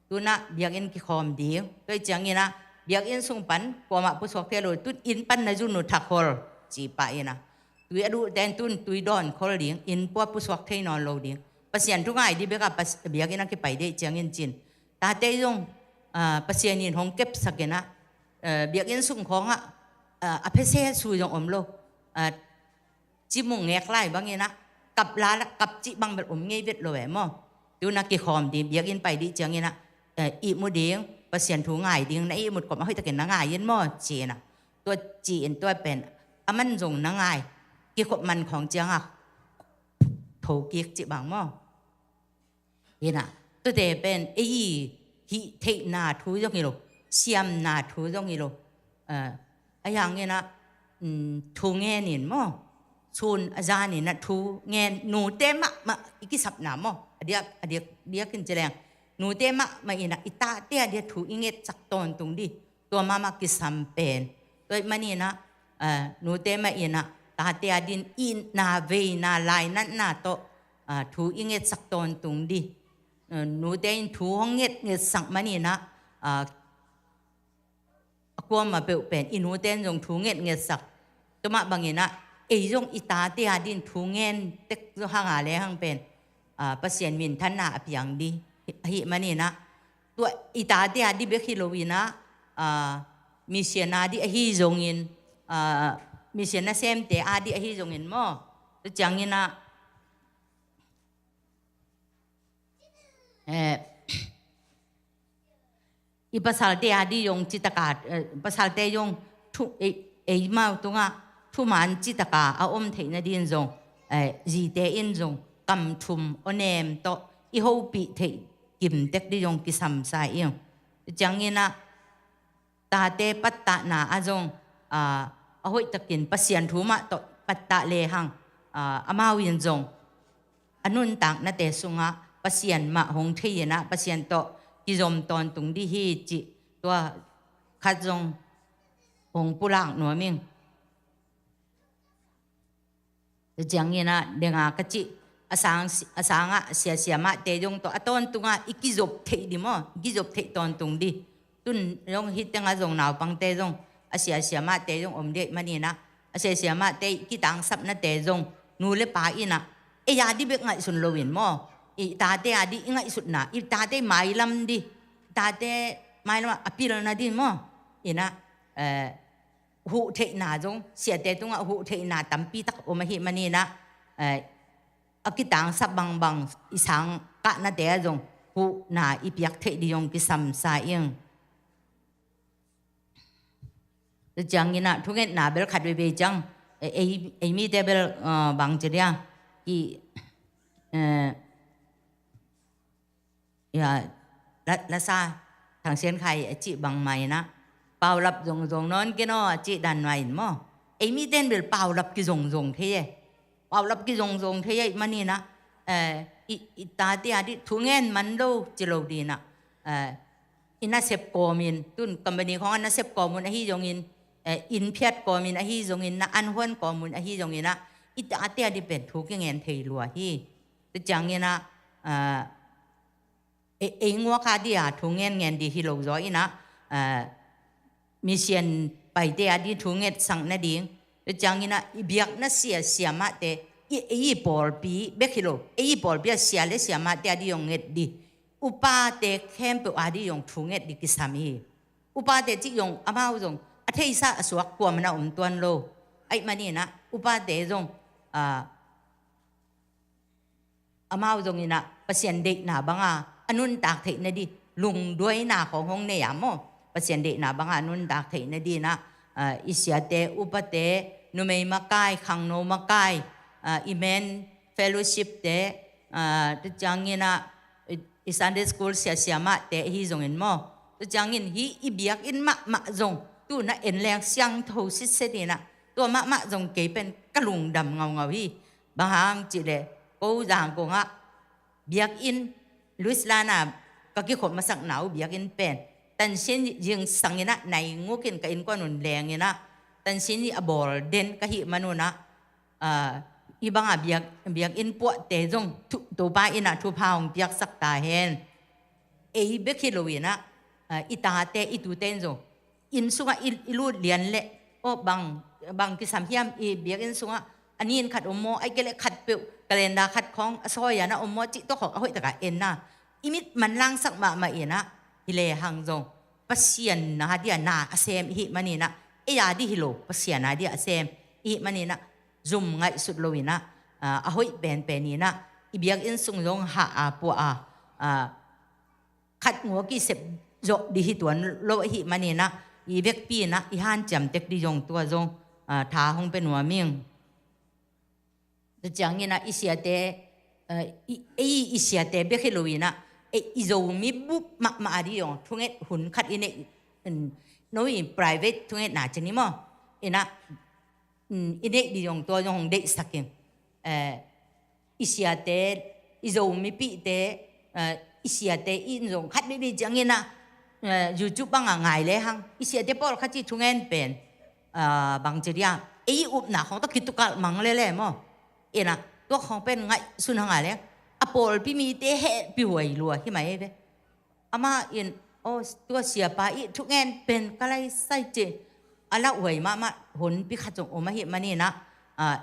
Tu-in ah biakinn kikhawm ding. Tua ahih ciangin ah, biakinn sung pan kuamah pusuak thei lo, tu-in inn pan na zun uh thak khol, ci pah in ah. Tui a duhte in tu-in tui dawn khol ding, inn pua pusuak thei nawn lo ding. Pasian thu ngai ding bekah pas-, biakinn ah kipai ding ahih ciangin ci-in. Tate zong, ah, Pasian in hong kepsak in ah, ah, biakinn sung khawngah, ah, a phese su zong om lo. Ah, cimung ngek lai bangin ah, kap la, kap cih bang bel om ngei vet lo e maw. Tu-in ah kikhawm ding, biakinn pai ding ciangin ah, eh, ihmu ding, Pasian thu ngai ding, na ihmut kawm a hoihtakin na ngai in maw, ci-in ah. Tua ci-in tua pen, aman zong na ngai, kikhop man khawng ciangah, tho kik cih bang maw. Hi-in ah, tuate pen, ei hih theihna thu zong hi lo, siamna thu zong hi lo. Ah, ahi hangin ah, mm, thu ngen in maw. Sun a zan in ah thu ngen, nute mahmah i kisapna maw. A diak, a diak, diakin ci leng. Nute mahmah in ah, i tate a dia thu i ngetsak tawntung ding. Tua mahmah kisam pen. Tua ahih manin ah, ah, nute mah in ah, tate adingin itna, veina, lainatna tawh, ah, thu i ngetsak tawntung ding. Ah, nute in thu hong nget, ngetsak manin ah, ah, kuamah peuh pen i nute in zong thu ngetngetsak. Tua mah bangin ah ei zong i tate a dingin thu ngen tek zong hang a lehang pen, ah, Pasian minthanna a piang ding ahih manin ah, tua i tate a ding bek hi loin ah, ah, mission a ding ahi zongin, ah, mission nasemte a ding ahi zongin maw, tua ciangin ah, eh, i pasalte a ding zong citaka, eh, pasalte zong thu, ei, eimau tungah thuman citaka a om theih nadingin zong, eh, zite in zong kam thum aw nem tawh i hopih theih kimtek ding zong kisamsa ing. Ciangin ah tate pattahna ah zong, ah, a hoihtakin Pasian thu mah tawh pattah lehang, ah, amau in zong a nuntaknate sungah Pasian mah hong thei in ah Pasian tawh kizom tawntung ding hi cih tua khat zong hong pulak nuam ing. Tua ciangin ah denga ka cih a sang, a sangah siasia mahte zong tawh a tawntungah i kizop theih ding maw, i kizop theih tawntung ding. Tun zong hih tengah zong naupangte zong a siasia mahte zong om ding ahih manin ah, a siasia mahte i kitangsapnate zong nu le pa in ah ei a ding bek ngaihsun loin maw, i tate a ding i ngaihsutna, i tate mailam ding, i tate mailam a pilna ding maw, in ah, eh, huh theihna zong, siate tungah huh theihna tampi tak om ahih manin ah, eh, a kitangsap bangbang i sang kahnate ah zong huhna i piak theih ding zong kisamsa ing. Tua ciangin ah thungetna bel khat veivei ciang, eh, ei, ei mite bel, eh, bang ci dia, i, eh, ya, la, lasa, Thang Sian Khai a cih bangmah in ah, paulap zongzong nawn kei naw a cih dan mah in maw. Ei mite in bel paulap kizongzong thei e. Paulap kizongzong thei ahih manin ah, eh, i, i tate a ding thu ngen man lo ci lo ding ah, eh, i nasep kawmin, tun company khawng a nasep kawmun ahi zongin, eh, inn phiat kawmin ahi zongin, na anhuan kawmun ahi zongin ah, i tate a ding pen thu kingen thei lua hi. Tua ciangin ah, eh, ei, ei nguak a ding a thu ngenngen ding hi lo zaw in ah, ah, mission paite a ding thu ngetsak nading. Tua ciangin ah i biakna sia siamahte, i, ei i pawlpi bek hi lo, ei i pawlpi a sia le siamahte a ding zong nget ding. Upate khempeuh a ding zong thu nget ding kisam hi. Upate cih zong amau zong a theisa a suak kuamah na om tuan lo. Ahih manin ah upate zong, ah, amau zongin ah Pasian deihna banga a nuntak theih nading lungduaina khawng hong nei a maw. Pasian deihna banga a nuntak theih nading ah, ah, i siate, upate, numei makai, khangno makai, ah, i men fellowship te, ah, tua ciangin ah i, i Sunday school siasia mahte ahi zongin maw. Tua ciangin hih i biakinn mahmah zong tu-in ah en leng siangtho sitset in ah, tua mahmah zong kei pen ka lungdam ngaungau hi. Bang hang cih leh, ko Zangkong ah biakinn, Louisiana ka kikhop masakna uh biakinn pen, tansin zingsang in ah nai nguk in ka innkuan un leng in ah, tansin i a bawl den ka hih man un ah, ah, hih banga biak, biakinn puahte zong thu, Topa in ah thupha hong piaksak ta hen. Ei bek hi lo in ah, ah, i tate, i tute in zong inn sungah i, i lut lian leh, aw, bang, bang kisam hiam, i biakinn sungah a nin khat om maw, ahih kei leh khat peuh, calendar khat khawng a sawi a na om maw cih tawh khawng a hoih takah en a, i mit manlangsak mahmah in ah, hi lehang zong Pasian na ding a na a sem i hih manin ah, ei a ding hi lo, Pasian a ding a sem i hih manin ah, zum ngaihsut lo in ah, ah, a hoih penpen in ah, i biakinn sung zong hah a, puah a, ah, khat ngua kisep zawh ding hi tuan lo ahih manin ah, i vekpi in ah i hanciam tek ding zong tua zong, ah, tha hong pia nuam ing. Tua ciangin ah i siate, ah, i, ei i siate bek hi lo in ah, ei i Zomi bup mahmah a ding zong thunget hun khat i neih, mm, no i private thungetna ci ni maw. In ah, mm, i neih ding zong tua zong hong deihsak ing. Eh, i siate, i Zomipihte, eh, i siate in zong khat bikbik ciangin ah, eh, YouTube bangah ngai lehang, i siate pawlkhat i thungen pen, ah, bang ci ding a, ei i upna khawng tawh kitukalh mang lel e maw. In ah, tua khawng pen ngaihsun hang a leng, a pawlpi mite hehpih huai lua hi mai ve. Amah in, Aw, tua siapa i thungen pen ka lai sai ci. A lauhuai mahmah honpi khat zong om ahih maninah, ah,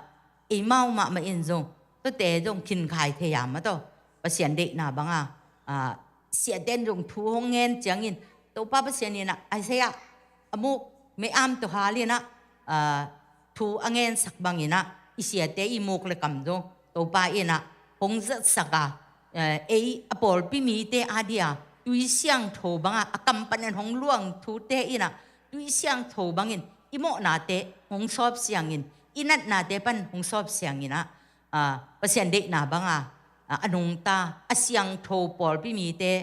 eimau mahmah in zong tuate zong khinkhai thei a mataw. Pasian deihna banga, ah, siate in zong thu hong ngen ciangin Topa Pasian inah Isaiah a muk mei-am tawh hal inah, ah, thu a ngensak banginah i siate i muk le kam zong Topa inah hong zatsak a, eh, ei a pawlpi mite a dia tui siangtho banga a kam panin hong luang thute inah tui siangtho bangin i mawhnate hong sawp siangin i natnate pan hong sawp sianginah, ah, Pasian deihna banga, ah, a nungta a siangtho pawlpi mite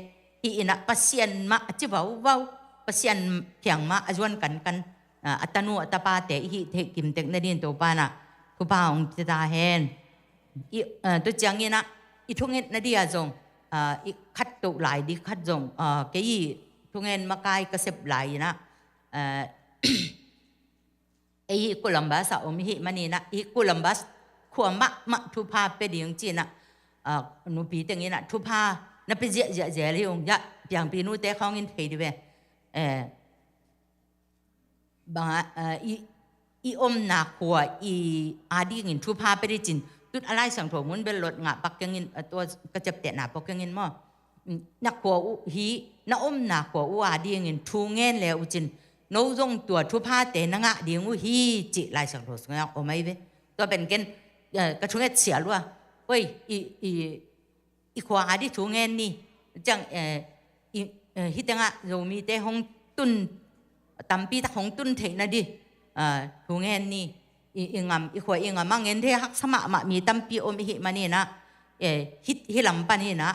hi inah Pasian mah a ci vauvau, Pasian kiang mah a zuan kankan, ah, a tanu a tapate i hih theih kimtek nadin Topa inah thupha hong pia ta hen. I, ah, tua cianginah i thungetna dia zong, ah, i khat toh lai di khat zong, ah, kei i thungen makai ka sep lai inah, ah, ei hi Columbus ah om i hih maninah, i Columbus khua mahmah thupha pia ding cinah, ah, nupi tenginah thupha na pia ziahziah zel hi ung, ya, piangpi nute khawngin thei di ve. Eh, banga, ah, i, i omna khua i adingin thupha pia di cin, tut a Lai Siangtho mun bel lot ngah pak kengin, ah, tua ka ciaptehna pok kengin maw. Mm, na khua uh hi, na omna khua uh adingin thu ngen le uh cin, no zong tua thuphate na ngah ding uh hi, cih Lai Siangtho sungah om ahi ve. Tua pen ken, eh, ka thunget sial uh a. Oi, i, i, i khua adi thu ngen ni. Ciang, eh, i, eh, hih tengah Zomite hong tun, tampi tak hong tun theihna di, ah, thu ngen ni. I, i ngam, i khua i ngam a ngen thei haksa mahmah mi tampi om i hih maninah, eh, hih, hih lam paninah,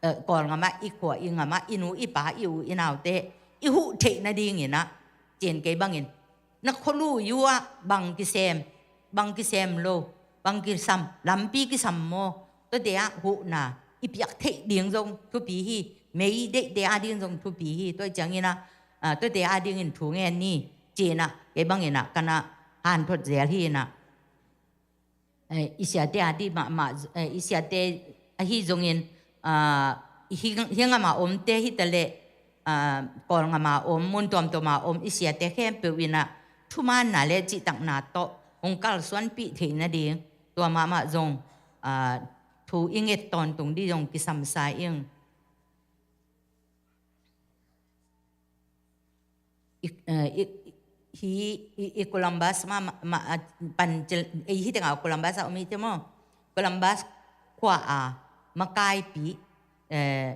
eh, Kawlngam ah, i khua i ngam ah, i nu i pa, i u i naute i huh theih nadinginah, cin kei bangin na khualui uh ah bang kisem, bang kisem lo, bang kisam, lampi kisam maw, tuate ah huhna i piak theih ding zong thupi hi, mei deihte ading zong thupi hi, tua cianginah, ah, tuate adingin thu ngen ni, cinah kei banginah kanah hanthot zel hi inah. Eh, i siate adi mahmah, eh, i siate ahi zongin, ah, hi, hi ngam a omte hi taleh, ah, Kawlngam a om, mun tuamtuam a om i siate khempeuh inah thumaanna le cihtakna tawh hong kalsuanpih theih nading tua mahmah zong, ah, thu i nget tawntung di zong kisamsa ing. I, eh, i, hi, i, i Columbus ma, ma, ma, ah, pan cil, eh, hi tengah Columbus ah om hi te maw. Columbus khua a makaipi, eh,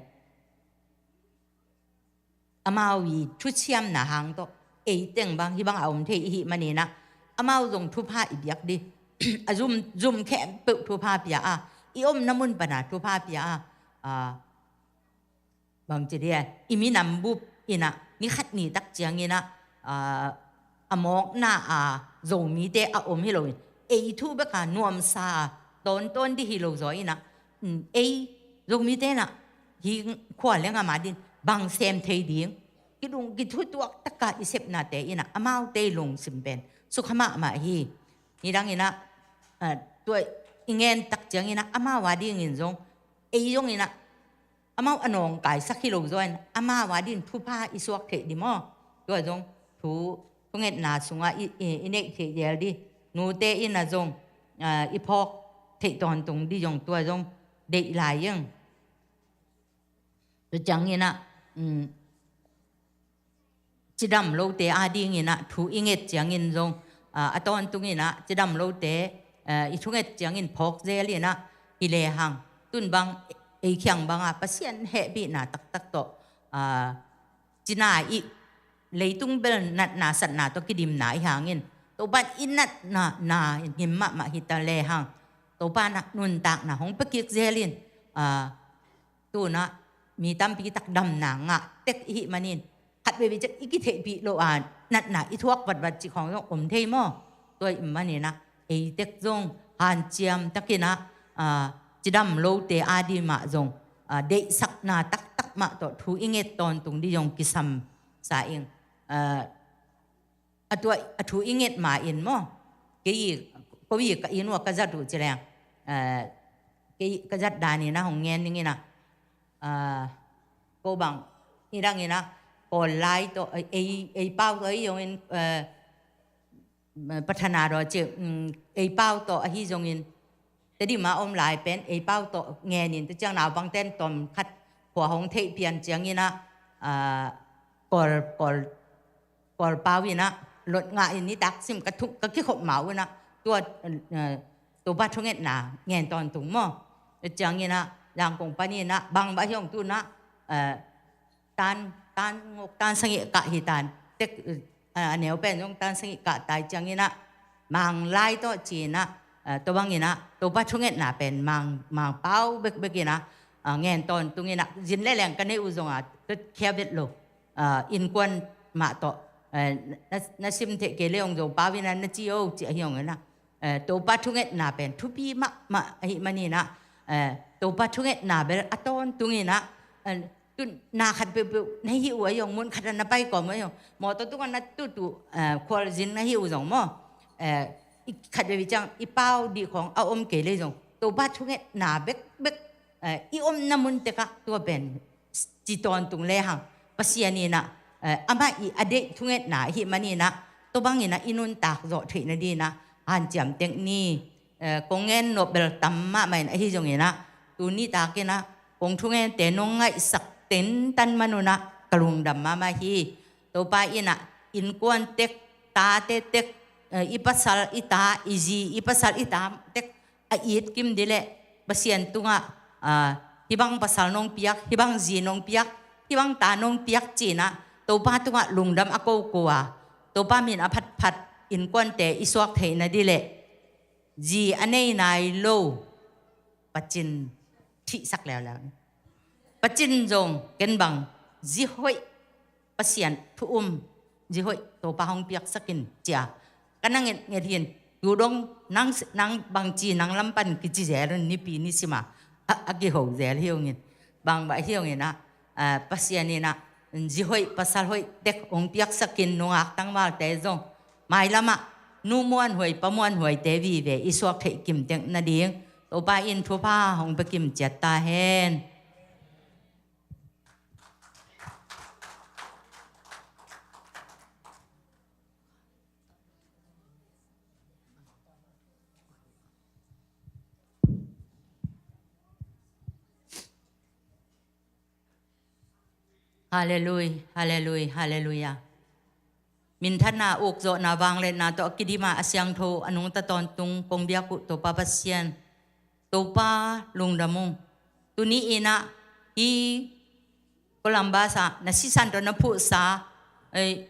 amau i thuciamna hang tawh ei teng bang hi bang a om thei i hih maninah amau zong thupha i biak di. A zum, zum khempeuh thupha pia a, i omna mun pana thupha pia a, ah, bangci dia, i minam bup inah ni khat ni tak cianginah, ah, a mawkna a Zomite a om hi loin ei thu beka nuamsa a tawntawn di hi lo zaw inah, mm, ei Zomite inah hi khua le ngam adin bang sem thei ding kidung kithutuak taka i sepnate inah amaute i lungsim pen sukha mahmah hi. Nidang inah, ah, tua i ngen tak cianginah amau adingin zong ei zong inah amau a nawngkaisak hi lo zaw in amau adin thupha i suak theih di maw. Tua zong thu, thungetna sungah i, i, i neih theih zel di. Nute inah zong, ah, i phawk theih tawntung di zong tua zong deih lai ing. Tua cianginah, mm, cidam lote adinginah thu i nget ciangin zong, ah, a tawntunginah cidam lote, ah, i thunget ciangin phawk zel inah hi lehang, tun bang ei khiang banga Pasian hehpihna taktak tawh, ah, cina i leitung bel natna satna tawh kidimna i hangin Topan i natna na ngim mahmah hi ta lehang, Topan ah nuntakna hong pia kik zel in, ah, tunah mi tampi tak damna ngah tek i hih manin khat veve ciang i kitheihpih loh a natna i thuak vatvat cih khawng zong om thei maw? Tua i maninah ei tek zong hanciam takinah, ah, cidam lote adi mah zong, ah, deihsakna taktak mah tawh thu i nget tawntung di zong kisamsa ing. Ah, a tua, a thu i nget ma in maw? Kei, ko i ka inn ua ka zat uh ci leng, ah, kei ka zat danin a hong ngen ning inah, ah, ko bang, nidang inah, Kawl lai tawh, ei, ei pau tawh ahi zongin, eh, Pathana tawh ci, um, ei pau tawh ahi zongin, Tedim a om lai pen ei pau tawh ngenin, tua ciang naupangten tawm khat khua hong theih pian ciangin ah, ah, Kawl, Kawl, Kawl pau in ah lot ngah in nitak sim ka thuk, ka kikhop ma un ah, tua, eh, Topa thungetna ngen tawntung maw. Tua ciangin ah Zangkong panin ah bang bah hiong tu in ah, eh, tan, tan ngok, tan sagih kah hi tan. Tek, a, a neu pen zong tan sagih kah tai ciangin ah, Mang lai tawh ci-in ah, a, tua bangin ah Topa thungetna pen Mang, Mang pau bekbek in ah, a, ngen tawntung in ah, zin le leng ka neih uh zong a, tua khia vet lo, a, innkuan mah tawh, a, na, na sim theih kei le hong Zopau in ah na ci o, ci ahi hong in ah, a, Topa thungetna pen thupi mahmah ahih manin ah, a, Topa thungetna bel a tawntung in ah, a, tu na khat peuhpeuh na hih uh a zong, mun khat ah na pai kawm uh a zong, mawtaw tungah na tut uh, eh, khualzin na hih uh zong maw, eh, i khat vei ciang i pau dih khawng a om kei le zong, Topa thungetna bekbek, eh, i omna mun tekah tua pen ci tawntung le hang, Pasian in ah, eh, amah i a deih thungetna ahih manin ah, tua bangin ah i nuntak zawh theih nadingin ah hanciam tek ni. Eh, kong ngen nop bel tam mahmah in ahi zongin ah, tuni takin ah kong thungente nong ngaihsak tentan man un ah ka lungdam mahmah hi. Topa in ah innkuan tek, tate tek, eh, i pasal i ta, i zi i pasal i ta tek a it kim dih leh Pasian tungah, ah, hih bang pasal nong piak, hih bang zi nong piak, hih bang ta nong piak ci-in ah Topa tungah lungdam a koko a, Topa min a phatphat innkuante i suak theih nading leh, zi a nei nai lo pacin thihsak leuleu ni. Pacin zong ken bang zi hoih, Pasian thu um, zi hoih Topa hong piaksak in ci-a ka na ngetnget hi-in, tu dong nang, nang bangci nang lam pan kici zel un, nipi nisima a, a kiho zel hi ung in, bang bah hi ung in ah, ah, Pasian in ah zi hoih pasal hoih tek hong piaksak in, nungak tangvalte zong mailamah nu muanhuai pa muanhuaite vive i suak theih kim tek nading Topa in thupha hong pia kim ciat ta hen. Halleluiah, halleluiah, halleluiah. Minthanna, ukzawhna, vangliatna tawh a kidim a, a siangtho a nungta tawntung kong biak uh Topa Pasian, Topa lungdam ung. Tuni in ah hih Columbus ah na sisan tawh na phuhsa, ei,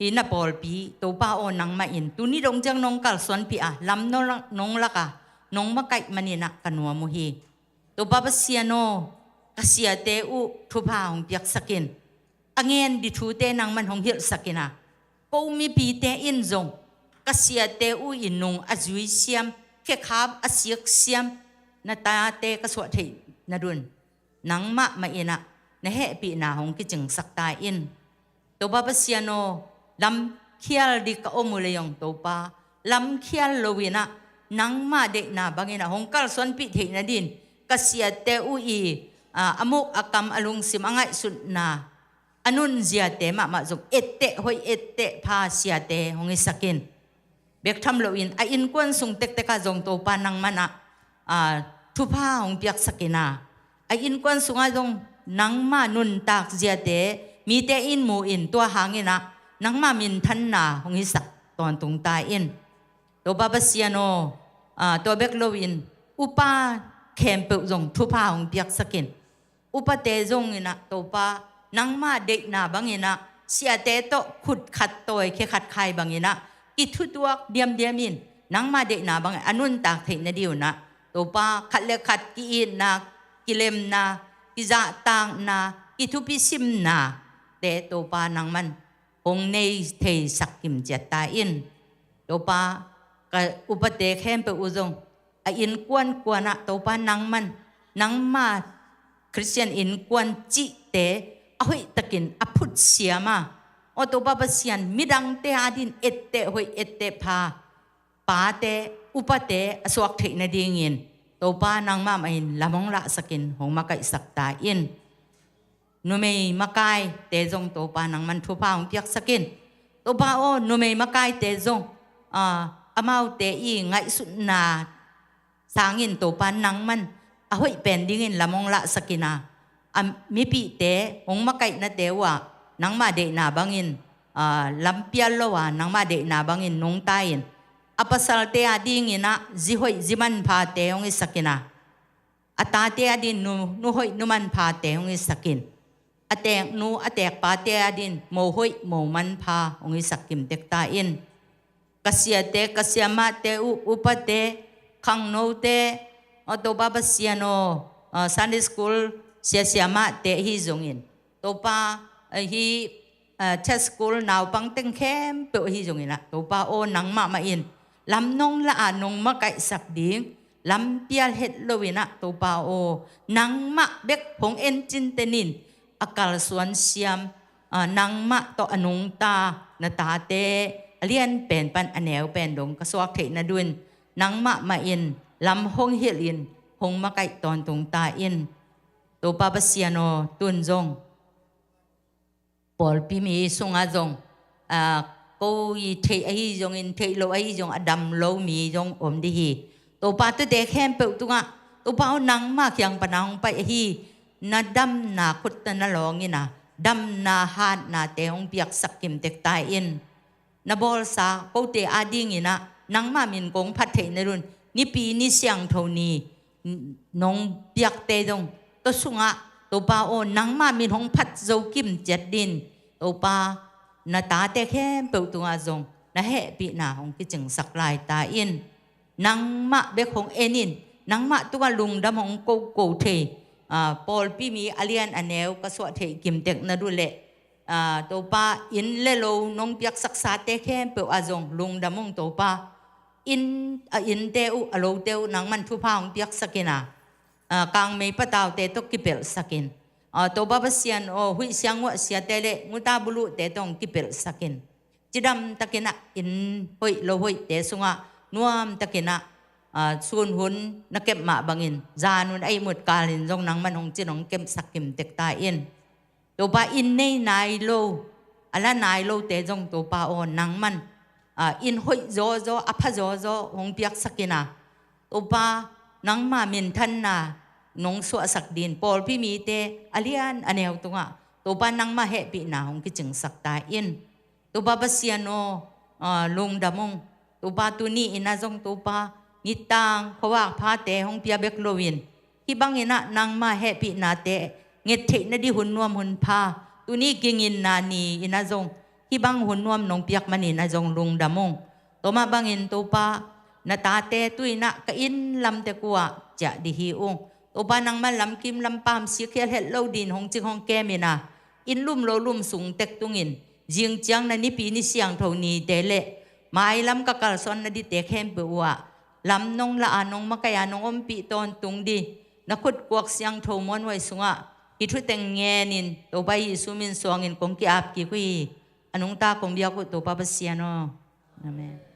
hih na pawlpi Topa aw, nangmah in tuni dong ciang nong kalsuanpih a, lam nong lak, nong lak a, nong makaih manin ah ka nuam uh hi. Topa Pasian aw, ka siate uh thupha hong piaksak in. A ngen ding thute nangman hong hilhsak in ah, ko mipite in zong ka siate uh i nung a zui siam, khekhap a sik siam, na tate ka suah theih nading nangmah mah in ah na hehpihna hong kicingsak ta in. Topa Pasian aw, lamkhial ding ka om uh leh zong Topa, lamkhial lo in ah nangmah deihna bangin ah hong kalsuanpih theih nading ka siate uh i, a, a muk a kam a lungsim a ngaihsutna a nunziate mahmah zong etteh hoih etteh pha siate hong hisak in. Bek tham loin a innkuan sung tektek ah zong Topa nangman ah, a, thupha hong piaksak in ah, a innkuan sungah zong nangmah nuntak ziate mite in mu in, tua hangin ah nangmah minthanna hong hisak tawntung ta in. Topa Pasian aw, a, tua bek loin upa khempeuh zong thupha hong piaksak in. Upate zong in ah Topa, nangmah deihna bangin ah siate tawh khut khat tawi khe khat khai bangin ah kithutuak diamdiam in, nangmah deihna bangin a nuntak theih nading un ah Topa, khat le khat ki-itna, kilemna, kizahtakna, kithupi simnate Topa nangman hong nei theisak kim ciat ta in. Topa, ka upate khempeuh uh zong a innkuan kuan ah Topa nangman, nangma Khristian innkuan cihte a hoihtakin a phut siam a, aw Topa Pasian, midangte adingin etteh hoih etteh pha pate, upate a suak theih nadingin Topa nangmah mah in lam hong lahsak in hong makaihsak ta in. numei makaite zong Topa nangman thupha hong piaksak in. Topa aw, numei makaite zong, ah, amaute i ngaihsutna sangin Topa nangman a hoih pen dingin lam hong lahsak in a, a mipihte hong makaihna te uh ah nangmah deihna bangin, ah, lam pial lo a nangmah deihna bangin nungta in, a pasalte a dingin ah zi hoih zi manphate hong hisak in a, a tate a dingin nu, nu hoih nu manphate hong hisak in, a teeknu a teekpate a dingin mo hoih mo manpha hong hisak kimtek ta in. Ka siate, ka siamahte uh, upate, khangnote, aw Topa Pasian aw, ah, Sunday school sia siamahte ahi zongin, Topa, ah, hi, ah, church school naupang teng khempeuh ahi zongin ah, Topa aw, nangmah mah in lam nong la a nong makaihsak ding lam pial het lo in ah, Topa aw, nangmah bek hong en cinten in, a kalsuan siam, ah, nangmah tawh a nungta na tate a lian pen pan a neu pen dong ka suak theih nadingin nangmah mah in lam hong hilh in hong makaih tawntung ta in. Topa Pasian aw, tun zong pawlpi mi sungah zong, ah, ko i theih ahi zongin theih lo ahi zong a dam lo mi zong om dih hi. Topa, tuate khempeuh tungah Topa aw, nangmah kiang pana hong pai ahi na damna khut na lawng in a, damna hatnate hong piaksak kimtek ta in. Na bawlsa kote a dingin ah nangmah min kong phat theih nadingin Nipi ni siangtho ni nong piakte zong tua sungah, Topa aw, nangmah min hong phat zo kim ciat dingin, Topa, na tate khempeuh tungah zong na hehpihna hong kicingsak lai ta in. Nangmah bek hong en in, nangmah tungah lungdam hong koko thei, ah, pawlpi mi a lian a neu ka suah theih kimtek na duh leh, ah, Topa, inn le lo nong piaksaksate khempeuh ah zong lungdam ung Topa. Inn, a innte uh, a lote uh nangman thupha hong piaksak in a, ah, kangmei pataute tawh kipelhsak in. Ah, Topa Pasian aw, huih siang nguah siate le nguta buluhte tawh hong kipelhsak in. Cidam takin ah inn hoih lo hoihte sungah nuam takin ah, ah, sun hun na kep mah bangin zan hun a ihmut kalin zong nangman hong cin hong kepsak kimtek ta in. Topa, inn nei nai lo, a la nai lote zong Topa aw, nangman, ah, inn hoih zawzaw, a pha zawzaw hong piaksak in a, Topa, nangmah minthanna nong suahsak dingin pawlpi mite a lian a neu tungah Topa, nangmah hehpihna hong kicingsak ta in. Topa Pasian aw, ah, lungdam ung. Topa, tuni in ah zong Topa, ngittang khuavak phate hong pia bek loin, hih bangin ah nangmah hehpihnate nget theih nading hun nuam hun pha, tuni kinginna ni in ah zong hih bang hun nuam nong piak manin ah zong lungdam ung. Tua mah bangin Topa, na tate tu in ah ka inn lam tek uh ah ciah dih hi ung. Topa, nangmah lamkim lampam sikhial het lo dingin hong cing hong kem in ah, inn lum lo lum sung tek tungin, zing ciang na Nipi ni siangtho nite le mailam ka kalsuan nadingte khempeuh uh ah lam nong la a, nong makaih a, nong ompih tawntung ding na khut kuak siangtho muanhuai sungah hih thuteng ngenin Topa Jesu min suangin kong ki-ap kik uh hi. A nungta kong biak uh Topa Pasian aw. Amen.